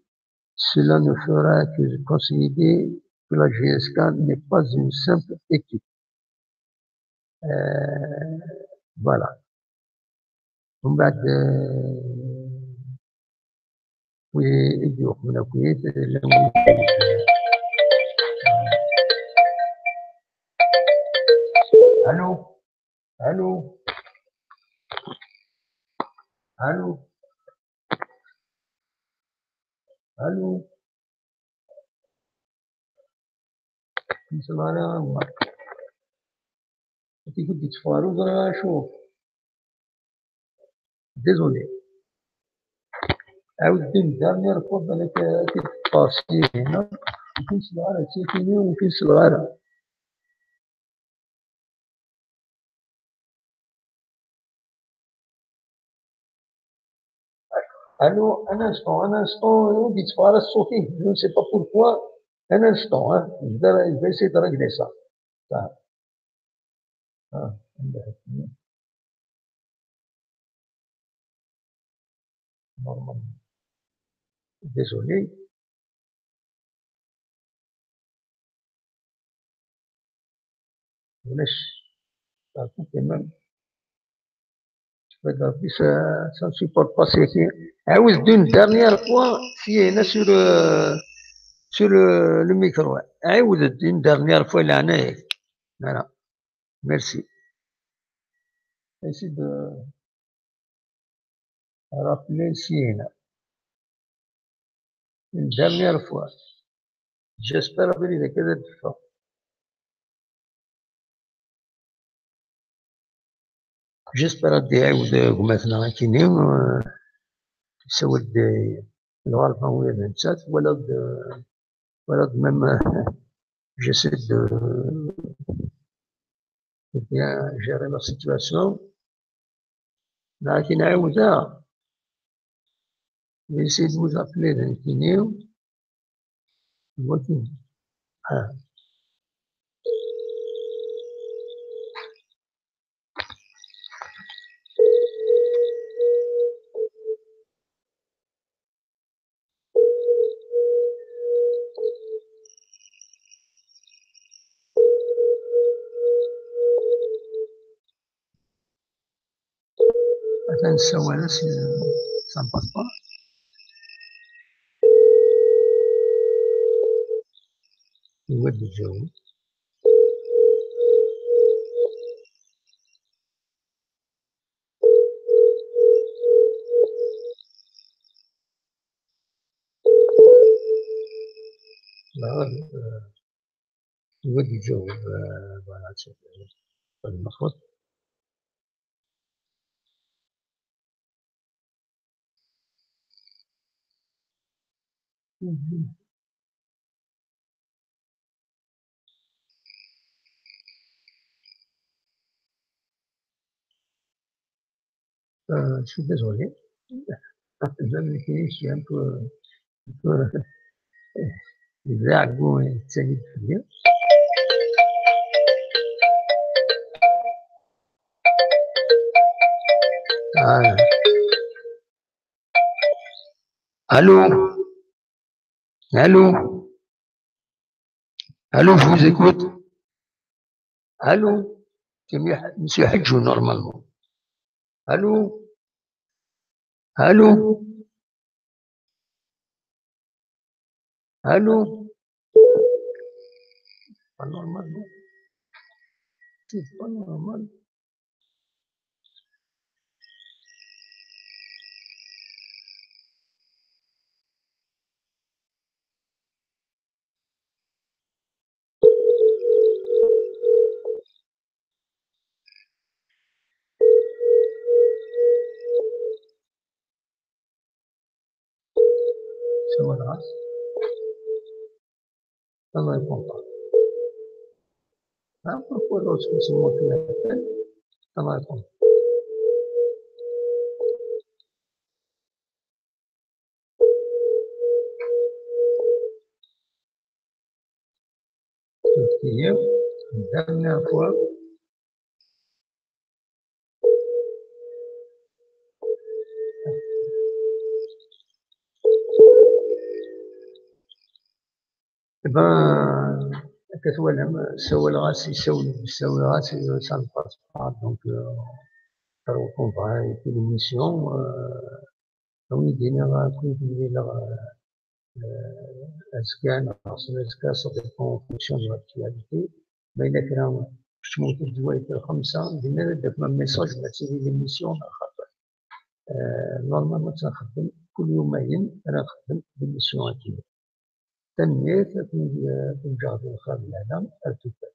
Cela ne fera que consolider que la G S K n'est pas une simple équipe. Euh, voilà. ومن بعد، آه، ويديوخ من أكويت، لم ألو، ألو، ألو، ألو. Ur ẓriɣ ara. Ur ẓriɣ acu. Désolé. عاود une dernière fois بالك كي تباسي هنا. ur k-sliɣ ara, ur k-sliɣ ara. Allô, un instant, un instant, on disparaît sauter. Je ne sais pas pourquoi. Un instant, hein. Je vais, je vais essayer de régler ça. Ça. Ah, normalement. Désolé. Ulac. Ça a coupé même. Je vais garder ça, ça ne supporte pas, c'est que. Ah oui, d'une dernière fois, si, là, sur, euh, sur le, le micro. Ah oui, d'une dernière fois, là, voilà. Merci. Essaye de rappeler ici, là. Une dernière fois. J'espère abrid akka ad d-ffeɣ. J'espère ad d-iɛiwed gma-tneɣ akini, euh, yessawel-d, euh, lɣerba ula d nettat, wala d, euh, wala d même, euh, j'essaie de, de bien gérer la situation. Lakin ɛiwdeɣ. J'essaie de vous appeler, d nekkini. Voici. Ah. Atan ssawaleɣ s, ça ne passe pas. Iwwi-d lǧawab. Voilà, euh, iwwi-d lǧawab, euh, voilà, c'est, euh, المفروض. Euh, je suis désolé. Je me suis un peu, un peu, yebda ɛeggu yettali-d fell-i. Ah. Allô? Allô? Allô, je vous écoute. Allô? C'est mi-, monsieur Hadjou, normalement. Allô? Allô? Allô? Pas normal, non? C'est pas normal. Sawaleɣ-as. Ça ne répond pas. Ah, pourquoi l'autre se montre la tête? Ça ne répond pas. Une dernière fois. Eh ben, akka twalam, sawaleɣ-as, isawel, sawaleɣ-as, ça ne passe pas, donc, euh, on va arrêter l'émission, euh, Ad wen-d-iniɣ, ad ken-id-mlileɣ, euh, azekka neɣ s azekka, ça dépend en fonction de l'actualité. Ma yella kra, kecmet-d deg wayt lxemsa, dinna ad d-tafem un message ma tili l'émission, axaṭer, euh, normalement ad tt-nxeddem kul yum ayen ara nxeddem l'émission-agi. Tanemmirt, ad ken-ǧǧeɣ di lxir d lehna, ar tufat.